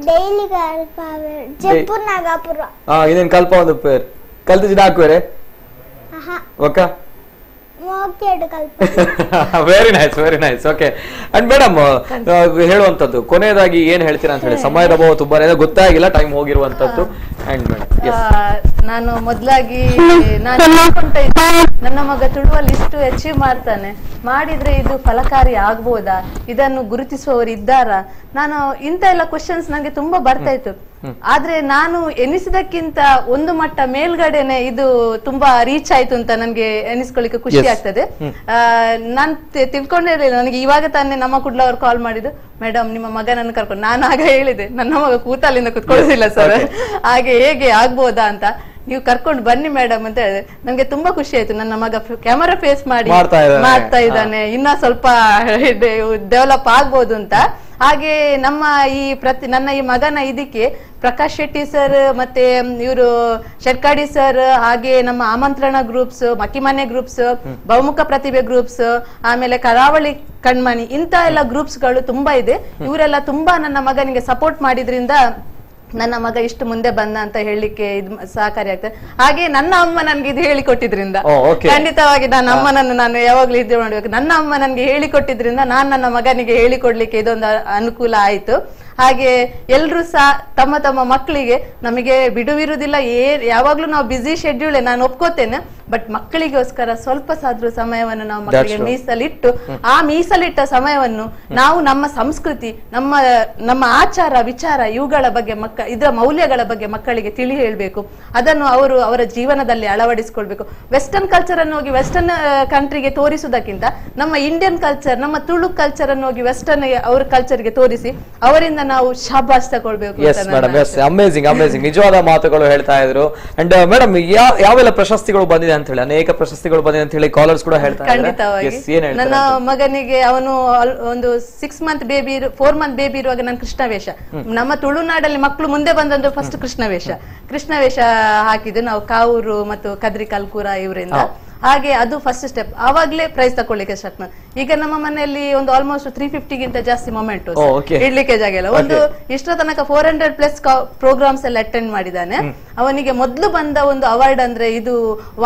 ಡೈಲಿ ಕಲ್ಪಾವೇರೆ ಜಪ್ಪುನಾಗಪುರ. ಹಾ, ಇದೇನ್ ಕಲ್ಪ ಒಂದು ಪೇರ್ ಕಲ್ತಿದ್ದು ಹಾಕುವೇರೆ. Okay very nice very nice. Okay, and madam ಹೇಳುವಂತದ್ದು ಕೊನೆಯದಾಗಿ ಏನ್ ಹೇಳ್ತೀರಾ ಅಂತ ಹೇಳಿ, ಸಮಯದ ಅಭಾವ ತುಂಬಾನೇ ಗೊತ್ತಾಗಿಲ್ಲ, ಟೈಮ್ ಹೋಗಿರುವಂತದ್ದು. ಅಂಡ್ ಮೇಡಮ್ ನಾನು ಮೊದಲಾಗಿ ನಾನು ಅನ್ಕೊಂತ ಇದ್ದೆ ನನ್ನ ಮಗ ತುಳುವಲ್ಲಿ ಇಷ್ಟು ಅಚೀವ್ ಮಾಡ್ತಾನೆ, ಮಾಡಿದ್ರೆ ಇದು ಫಲಕಾರಿ ಆಗ್ಬೋದಾ, ಇದನ್ನು ಗುರುತಿಸುವವರು ಇದ್ದಾರಾ, ನಾನು ಇಂತ ಎಲ್ಲ ಕ್ವಶನ್ಸ್ ನಂಗೆ ತುಂಬಾ ಬರ್ತಾ ಇತ್ತು. ಆದ್ರೆ ನಾನು ಎನಿಸಿದಕ್ಕಿಂತ ಒಂದು ಮಟ್ಟ ಮೇಲ್ಗಡೆನೆ ಇದು ತುಂಬಾ ರೀಚ್ ಆಯ್ತು ಅಂತ ನನ್ಗೆ ಎನಿಸ್ಕೊಳ್ಳಿಕ್ಕೆ ಖುಷಿ ಆಗ್ತದೆ. ನಾನ್ ತಿಳ್ಕೊಂಡೇ ಇರ್ಲಿಲ್ಲ. ನನಗೆ ಇವಾಗ ತಾನೇ ನಮ್ಮ ಕುಡ್ಲ ಅವ್ರು ಕಾಲ್ ಮಾಡಿದ್ದು, ಮೇಡಮ್ ನಿಮ್ಮ ಮಗನನ್ನು ಕರ್ಕೊಂಡು. ನಾನು ಆಗ ಹೇಳಿದೆ ನನ್ನ ಮಗ ಕೂತಲ್ಲಿಂದ ಕುತ್ಕೊಳ್ಳೋದಿಲ್ಲ ಸರ್, ಹಾಗೆ ಹೇಗೆ ಆಗ್ಬೋದಾ ಅಂತ, ನೀವು ಕರ್ಕೊಂಡು ಬನ್ನಿ ಮೇಡಮ್ ಅಂತ ಹೇಳಿದೆ. ನನ್ಗೆ ತುಂಬಾ ಖುಷಿ ಆಯ್ತು, ನನ್ನ ಮಗ ಕ್ಯಾಮರಾ ಫೇಸ್ ಮಾಡಿ ಮಾಡ್ತಾ ಇದ್ದಾನೆ, ಇನ್ನ ಸ್ವಲ್ಪ ಡೆವಲಪ್ ಆಗ್ಬೋದು ಅಂತ. ಹಾಗೆ ನಮ್ಮ ಈ ನನ್ನ ಈ ಮಗನ ಇದಕ್ಕೆ ಪ್ರಕಾಶ್ ಶೆಟ್ಟಿ ಸರ್ ಮತ್ತೆ ಇವರು ಶೆಟ್ಕಾಡಿ ಸರ್, ಹಾಗೆ ನಮ್ಮ ಆಮಂತ್ರಣ ಗ್ರೂಪ್ಸ್, ಮಕ್ಕಿಮನೆ ಗ್ರೂಪ್ಸ್, ಬಹುಮುಖ ಪ್ರತಿಭೆ ಗ್ರೂಪ್ಸ್, ಆಮೇಲೆ ಕರಾವಳಿ ಕಣ್ಮಣಿ, ಇಂತ ಎಲ್ಲ ಗ್ರೂಪ್ಸ್ ಗಳು ತುಂಬಾ ಇದೆ. ಇವರೆಲ್ಲ ತುಂಬಾ ನನ್ನ ಮಗನಿಗೆ ಸಪೋರ್ಟ್ ಮಾಡಿದ್ರಿಂದ ನನ್ನ ಮಗ ಇಷ್ಟು ಮುಂದೆ ಬಂದ ಅಂತ ಹೇಳಲಿಕ್ಕೆ ಇದು ಸಹಕಾರಿ ಆಗ್ತದೆ. ಹಾಗೆ ನನ್ನ ಅಮ್ಮ ನನ್ಗೆ ಇದು ಹೇಳಿಕೊಟ್ಟಿದ್ರಿಂದ ಖಂಡಿತವಾಗಿ ನನ್ನ ಅಮ್ಮನನ್ನು ನಾನು ಯಾವಾಗ್ಲೂ ಇದು ಮಾಡ್ಬೇಕು. ನನ್ನ ಅಮ್ಮ ನನ್ಗೆ ಹೇಳಿಕೊಟ್ಟಿದ್ರಿಂದ ನಾನು ನನ್ನ ಮಗನಿಗೆ ಹೇಳಿಕೊಡ್ಲಿಕ್ಕೆ ಇದೊಂದು ಅನುಕೂಲ ಆಯ್ತು. ಹಾಗೆ ಎಲ್ರು ಸಹ ತಮ್ಮ ತಮ್ಮ ಮಕ್ಕಳಿಗೆ, ನಮಗೆ ಬಿಡುವಿರುವುದಿಲ್ಲ, ಯಾವಾಗ್ಲೂ ನಾವು ಬ್ಯುಸಿ ಶೆಡ್ಯೂಲ್, ನಾನು ಒಪ್ಕೋತೇನೆ, ಬಟ್ ಮಕ್ಕಳಿಗೋಸ್ಕರ ಸ್ವಲ್ಪ ಸಾದ್ರೂ ಸಮಯವನ್ನು ನಾವು ಮಕ್ಕಳಿಗೆ ಮೀಸಲಿಟ್ಟು, ಆ ಮೀಸಲಿಟ್ಟ ಸಮಯವನ್ನು ನಾವು ನಮ್ಮ ಸಂಸ್ಕೃತಿ, ನಮ್ಮ ನಮ್ಮ ಆಚಾರ ವಿಚಾರ ಇವುಗಳ ಬಗ್ಗೆ, ಇದರ ಮೌಲ್ಯಗಳ ಬಗ್ಗೆ ಮಕ್ಕಳಿಗೆ ತಿಳಿ ಹೇಳ್ಬೇಕು. ಅದನ್ನು ಅವರು ಅವರ ಜೀವನದಲ್ಲಿ ಅಳವಡಿಸಿಕೊಳ್ಬೇಕು. ವೆಸ್ಟರ್ನ್ ಕಲ್ಚರ್ ಅನ್ನು ಹೋಗಿ ವೆಸ್ಟರ್ನ್ ಕಂಟ್ರಿಗೆ ತೋರಿಸುವುದಕ್ಕಿಂತ ನಮ್ಮ ಇಂಡಿಯನ್ ಕಲ್ಚರ್, ನಮ್ಮ ತುಳು ಕಲ್ಚರ್ ಅನ್ನು ಹೋಗಿ ವೆಸ್ಟರ್ನ್ ಅವ್ರ ಕಲ್ಚರ್ಗೆ ತೋರಿಸಿ ಅವರಿಂದ ನಾವು ಶಾಬಾಷ್ ತಗೊಳ್ಬೇಕು. Yes madam, yes, amazing amazing, ನಿಜವಾದ ಮಾತುಗಳು ಹೇಳ್ತಾ ಇದ್ರು. ಅಂಡ್ ಮೇಡಮ್, ಯಾವೆಲ್ಲ ಪ್ರಶಸ್ತಿಗಳು ಬಂದಿದೆ ಅಂತ ಹೇಳಿ, ಅನೇಕ ಪ್ರಶಸ್ತಿಗಳು ಬಂದಿದೆ ಅಂತ ಹೇಳಿ ಕಾಲರ್ಸ್ ಕೂಡ ಹೇಳ್ತಾ ಇದ್ದಾರೆ. ಖಂಡಿತವಾಗಿ ನನ್ನ ಮಗನಿಗೆ, ಅವನು ಒಂದು 6 month baby, 4 month baby ಇರುವಾಗ ನಾನು ಕೃಷ್ಣವೇಷ, ನಮ್ಮ ತುಳುನಾಡಲ್ಲಿ ಮಕ್ಕಳು ಮುಂದೆ ಬಂದಂದ್ರೆ ಫಸ್ಟ್ ಕೃಷ್ಣವೇಷ ಹಾಕಿದ್ದು ನಾವು ಕಾವೂರು ಮತ್ತು ಕದ್ರಿ ಕಲ್ಕೂರ ಇವರಿಂದ. ಹಾಗೆ ಅದು ಫಸ್ಟ್ ಸ್ಟೆಪ್. ಆವಾಗ್ಲೇ ಪ್ರೈಸ್ ತಕೊಳ್ಳಿಕ್ಕೆ ಸ್ಟಾರ್ಟ್ ಮಾಡಿ. ಈಗ ನಮ್ಮ ಮನೆಯಲ್ಲಿ ಒಂದು ಆಲ್ಮೋಸ್ಟ್ 350 ಗಿಂತ ಜಾಸ್ತಿ ಮೊಮೆಂಟ್ ಇಡ್ಲಿಕ್ಕೆ ಜಾಗ ಇಲ್ಲ. ಒಂದು ಇಷ್ಟರ ತನಕ 400+ ಪ್ರೋಗ್ರಾಮ್ಸ್ ಎಲ್ಲ ಅಟೆಂಡ್ ಮಾಡಿದ್ದಾನೆ. ಅವನಿಗೆ ಮೊದಲು ಬಂದ ಒಂದು ಅವಾರ್ಡ್ ಅಂದ್ರೆ ಇದು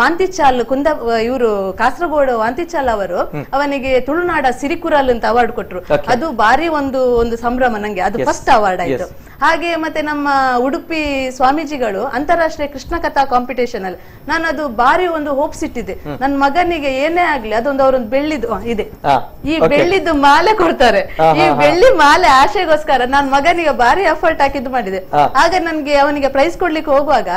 ವಾಂತಿಚಾಲ್ ಕುಂದ, ಇವರು ಕಾಸರಗೋಡು ವಾಂತಿಚಾಲ್ ಅವರು ಅವನಿಗೆ ತುಳುನಾಡ ಸಿರಿಕುರಲ್ ಅಂತ ಅವಾರ್ಡ್ ಕೊಟ್ರು. ಅದು ಭಾರಿ ಒಂದು ಒಂದು ಸಂಭ್ರಮ ನಂಗೆ, ಅದು ಫಸ್ಟ್ ಅವಾರ್ಡ್ ಆಯ್ತು. ಹಾಗೆ ಮತ್ತೆ ನಮ್ಮ ಉಡುಪಿ ಸ್ವಾಮೀಜಿಗಳು ಅಂತಾರಾಷ್ಟ್ರೀಯ ಕೃಷ್ಣ ಕಥಾ ಕಾಂಪಿಟೇಷನ್ ಅಲ್ಲಿ ನಾನು ಅದು ಭಾರಿ ಒಂದು ಹೋಪ್ಸ್ ಇಟ್ಟಿದ್ದೆ. ನನ್ನ ಮಗನಿಗೆ ಏನೇ ಆಗ್ಲಿ ಅದೊಂದು ಅವರೊಂದು ಬೆಳ್ಳಿದು ಇದೆ, ಈ ಬೆಳ್ಳಿದ್ದು ಮಾಲೆ ಕೊಡ್ತಾರೆ. ಈ ಬೆಳ್ಳಿ ಮಾಲೆ ಆಶೆಗೋಸ್ಕರ ನಾನ್ ಮಗನಿಗೆ ಭಾರಿ ಎಫರ್ಟ್ ಹಾಕಿದ್ದು ಮಾಡಿದೆ. ಆಗ ನನ್ಗೆ ಅವನಿಗೆ ಪ್ರೈಸ್ ಕೊಡ್ಲಿಕ್ಕೆ ಹೋಗುವಾಗ,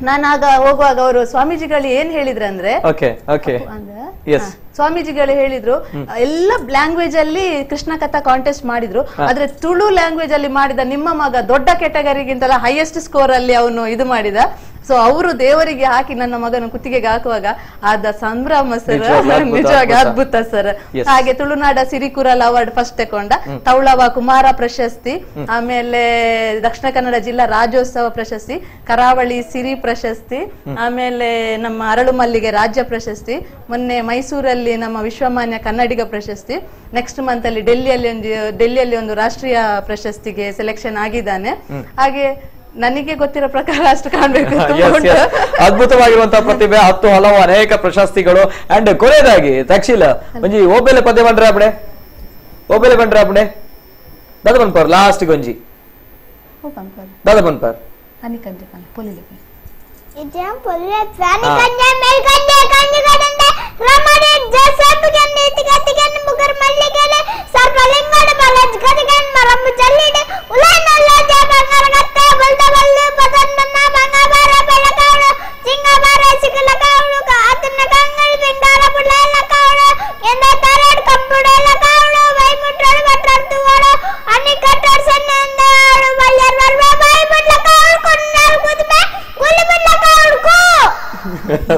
ನಾನಾಗ ಹೋಗುವಾಗ ಅವರು ಸ್ವಾಮೀಜಿಗಳು ಏನ್ ಹೇಳಿದ್ರು ಅಂದ್ರೆ, ಸ್ವಾಮೀಜಿಗಳು ಹೇಳಿದ್ರು ಎಲ್ಲ ಲ್ಯಾಂಗ್ವೇಜ್ ಅಲ್ಲಿ ಕೃಷ್ಣ ಕಥಾ ಕಾಂಟೆಸ್ಟ್ ಮಾಡಿದ್ರು, ಆದ್ರೆ ತುಳು ಲ್ಯಾಂಗ್ವೇಜ್ ಅಲ್ಲಿ ಮಾಡಿದ ನಿಮ್ಮ ಮಗ ದೊಡ್ಡ ಕೆಟಗರಿಗಿಂತಲ್ಲ ಹೈಯೆಸ್ಟ್ ಸ್ಕೋರ್ ಅಲ್ಲಿ ಅವನು ಇದು ಮಾಡಿದ. ಸೊ ಅವರು ದೇವರಿಗೆ ಹಾಕಿ ನನ್ನ ಮಗನ ಕುತ್ತಿಗೆಗೆ ಹಾಕುವಾಗ ಆದ ಸಂಭ್ರಮ ಸರ್ ನಿಜವಾಗಿ ಅದ್ಭುತ ಸರ್. ಹಾಗೆ ತುಳುನಾಡ ಸಿರಿಕುರಲ್ ಅವಾರ್ಡ್ ಫಸ್ಟ್ ತಕೊಂಡ, ತೌಳವ ಕುಮಾರ ಪ್ರಶಸ್ತಿ, ಆಮೇಲೆ ದಕ್ಷಿಣ ಕನ್ನಡ ಜಿಲ್ಲಾ ರಾಜ್ಯೋತ್ಸವ ಪ್ರಶಸ್ತಿ, ಕರಾವಳಿ ಸಿರಿ ಪ್ರಶಸ್ತಿ, ಆಮೇಲೆ ನಮ್ಮ ಅರಳು ಮಲ್ಲಿಗೆ ರಾಜ್ಯ ಪ್ರಶಸ್ತಿ, ಮೊನ್ನೆ ಮೈಸೂರಲ್ಲಿ ನಮ್ಮ ವಿಶ್ವಮಾನ್ಯ ಕನ್ನಡಿಗ ಪ್ರಶಸ್ತಿ, ನೆಕ್ಸ್ಟ್ ಮಂತ್ ಅಲ್ಲಿ ಡೆಲ್ಲಿಯಲ್ಲಿ ಒಂದು ರಾಷ್ಟ್ರೀಯ ಪ್ರಶಸ್ತಿಗೆ ಸೆಲೆಕ್ಷನ್ ಆಗಿದ್ದಾನೆ. ಹಾಗೆ ನನಗೆ ಗೊತ್ತಿರೋ ಪ್ರಕಾರ ಅಷ್ಟು ಕಾಣಬೇಕು. ಅದ್ಭುತವಾಗಿರುವಂತಹ ಪ್ರತಿಭೆ, 10 ಹಲವು ಅನೇಕ ಪ್ರಶಸ್ತಿಗಳು. ಅಂಡ್ ಕೊನೆಯದಾಗಿ ತಕ್ಷಿಲ ಒಂಜಿ ಓಬೆಲೆ ಪದ್ಯ ಬಂದ್ರೆ ಅಪ್ಪಣೆ, ಓಬೆಲೆ ಬಂದ್ರೆ ಅಪ್ಪಣೆ ದಾದ ಬನ್ಪರ್ ಲಾಸ್ಟ್ ಗೊಂಜಿ ದಾದ ಬನ್ಪರ್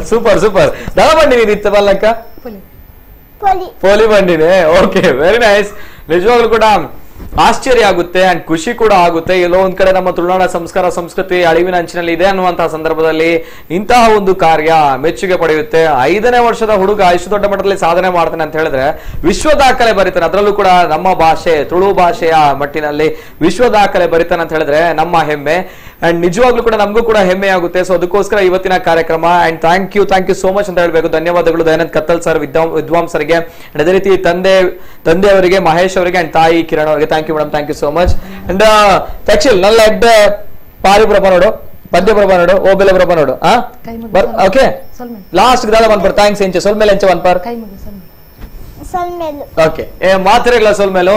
ಸೂಪರ್ ಸೂಪರ್. ದಳ ಬಂಡಿನಿ ಇತ್ತ ಬಲ್ಲಕ್ಕ ಪೋಲಿ ಬಂಡಿನಿ. Okay, very nice. ನಿಜವಾಗ್ಲೂ ಕೂಡ ಆಶ್ಚರ್ಯ ಆಗುತ್ತೆ ಅಂಡ್ ಖುಷಿ ಕೂಡ ಆಗುತ್ತೆ. ಎಲ್ಲೋ ಒಂದ್ ಕಡೆ ನಮ್ಮ ತುಳುನಾಡ ಸಂಸ್ಕಾರ ಸಂಸ್ಕೃತಿ ಅಳಿವಿನ ಅಂಚಿನಲ್ಲಿ ಇದೆ ಅನ್ನುವಂತಹ ಸಂದರ್ಭದಲ್ಲಿ ಇಂತಹ ಒಂದು ಕಾರ್ಯ ಮೆಚ್ಚುಗೆ ಪಡೆಯುತ್ತೆ. 5ನೇ ವರ್ಷದ ಹುಡುಗ ಇಷ್ಟು ದೊಡ್ಡ ಮಟ್ಟದಲ್ಲಿ ಸಾಧನೆ ಮಾಡ್ತಾನೆ ಅಂತ ಹೇಳಿದ್ರೆ ವಿಶ್ವ ದಾಖಲೆ ಬರೀತಾನೆ. ಅದರಲ್ಲೂ ಕೂಡ ನಮ್ಮ ಭಾಷೆ ತುಳು ಭಾಷೆಯ ಮಟ್ಟಿನಲ್ಲಿ ವಿಶ್ವ ದಾಖಲೆ ಬರೀತಾನೆ ಅಂತ ಹೇಳಿದ್ರೆ ನಮ್ಮ ಹೆಮ್ಮೆ. ಅಂಡ್ ನಿಜವಾಗ್ಲೂ ಕೂಡ ನಮಗೂ ಕೂಡ ಹೆಮ್ಮೆ ಆಗುತ್ತೆ. ಸೊ ಅದಕ್ಕೋಸ್ಕರ ಇವತ್ತಿನ ಕಾರ್ಯಕ್ರಮ and thank you so much ಅಂತ ಹೇಳ್ಬೇಕು. ಧನ್ಯವಾದಗಳು ದಯಾನಂದ್ ಕತ್ತಲ್ ಸರ್ ವಿದ್ವಾಂಸರಿಗೆ, ಅಂಡ್ ಅದೇ ರೀತಿ ತಂದೆಯವರಿಗೆ ಮಹೇಶ್ ಅವರಿಗೆ ಅಂಡ್ ತಾಯಿ ಕಿರಣ್ ಅವರಿಗೆ. Thank you madam, thank you so much. And Takshil ನಲ್ಲ ಎಡ್ಡೆ ಪಾರಿ ಪ್ರಭ ನೋಡು, ಪದ್ಯ ಪ್ರಭ ನೋಡು, ಓಬೆಲೆ ಪ್ರಭ ನೋಡು. ಓಕೆ, ಲಾಸ್ಟ್ ದಾದ one per thanks ಎಂಚೆ ಸೊಲ್ಮೇಲೆ ಎಂಚೆ one per okay ಮಾತ್ರೆಗಳ ಸೊಲ್ಮೇಲು.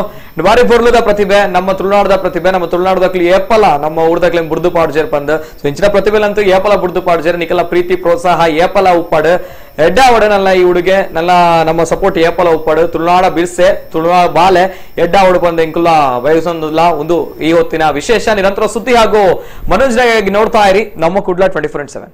ಬಾರಿ ಪೊರ್ಲುದ ಪ್ರತಿಭೆ, ನಮ್ಮ ತುಳುನಾಡದ ಪ್ರತಿಭೆ, ನಮ್ಮ ತುಳುನಾಡದಕ್ಲಿ ಏಪಲ ನಮ್ಮ ಊರ್ದಕ್ಲಿ ಬುರ್ದು ಪಾಡ್ಜೇರ್ ಪಂದ್. ಸೊ ಇಂಚಿನ ಪ್ರತಿಭೆಲಂತೂ ಏಪಲ ಬುರ್ದು ಪಾಡ್ಜೇರ್ ನಿಕಲ ಪ್ರೀತಿ ಪ್ರೋತ್ಸಾಹ ಏಪಲ ಉಪ್ಪಾಡು ಎಡ್ಡಾವಡೆ ನಲ್ಲ ಈ ಹುಡುಗೆ ನಲ್ಲ ನಮ್ಮ ಸಪೋರ್ಟ್ ಏಪಲ ಉಪ್ಪಾಡು. ತುಳುನಾಡ ಬಿರ್ಸೆ ತುಳುನಾಡ ಬಾಲೆ ಎಡ್ಡಾವಡು ಬಂದ ಇಂಕುಲ ಬಯಸೊಂದಿಲ್ಲ ಒಂದು ಈ ಹೊತ್ತಿನ ವಿಶೇಷ ನಿರಂತರ ಸುದ್ದಿ ಹಾಗೂ ಮನೋರಂಜನೆಗಾಗಿ ನೋಡ್ತಾ ಇರಿ ನಮ್ಮ ಕುಡ್ಲ 24x7.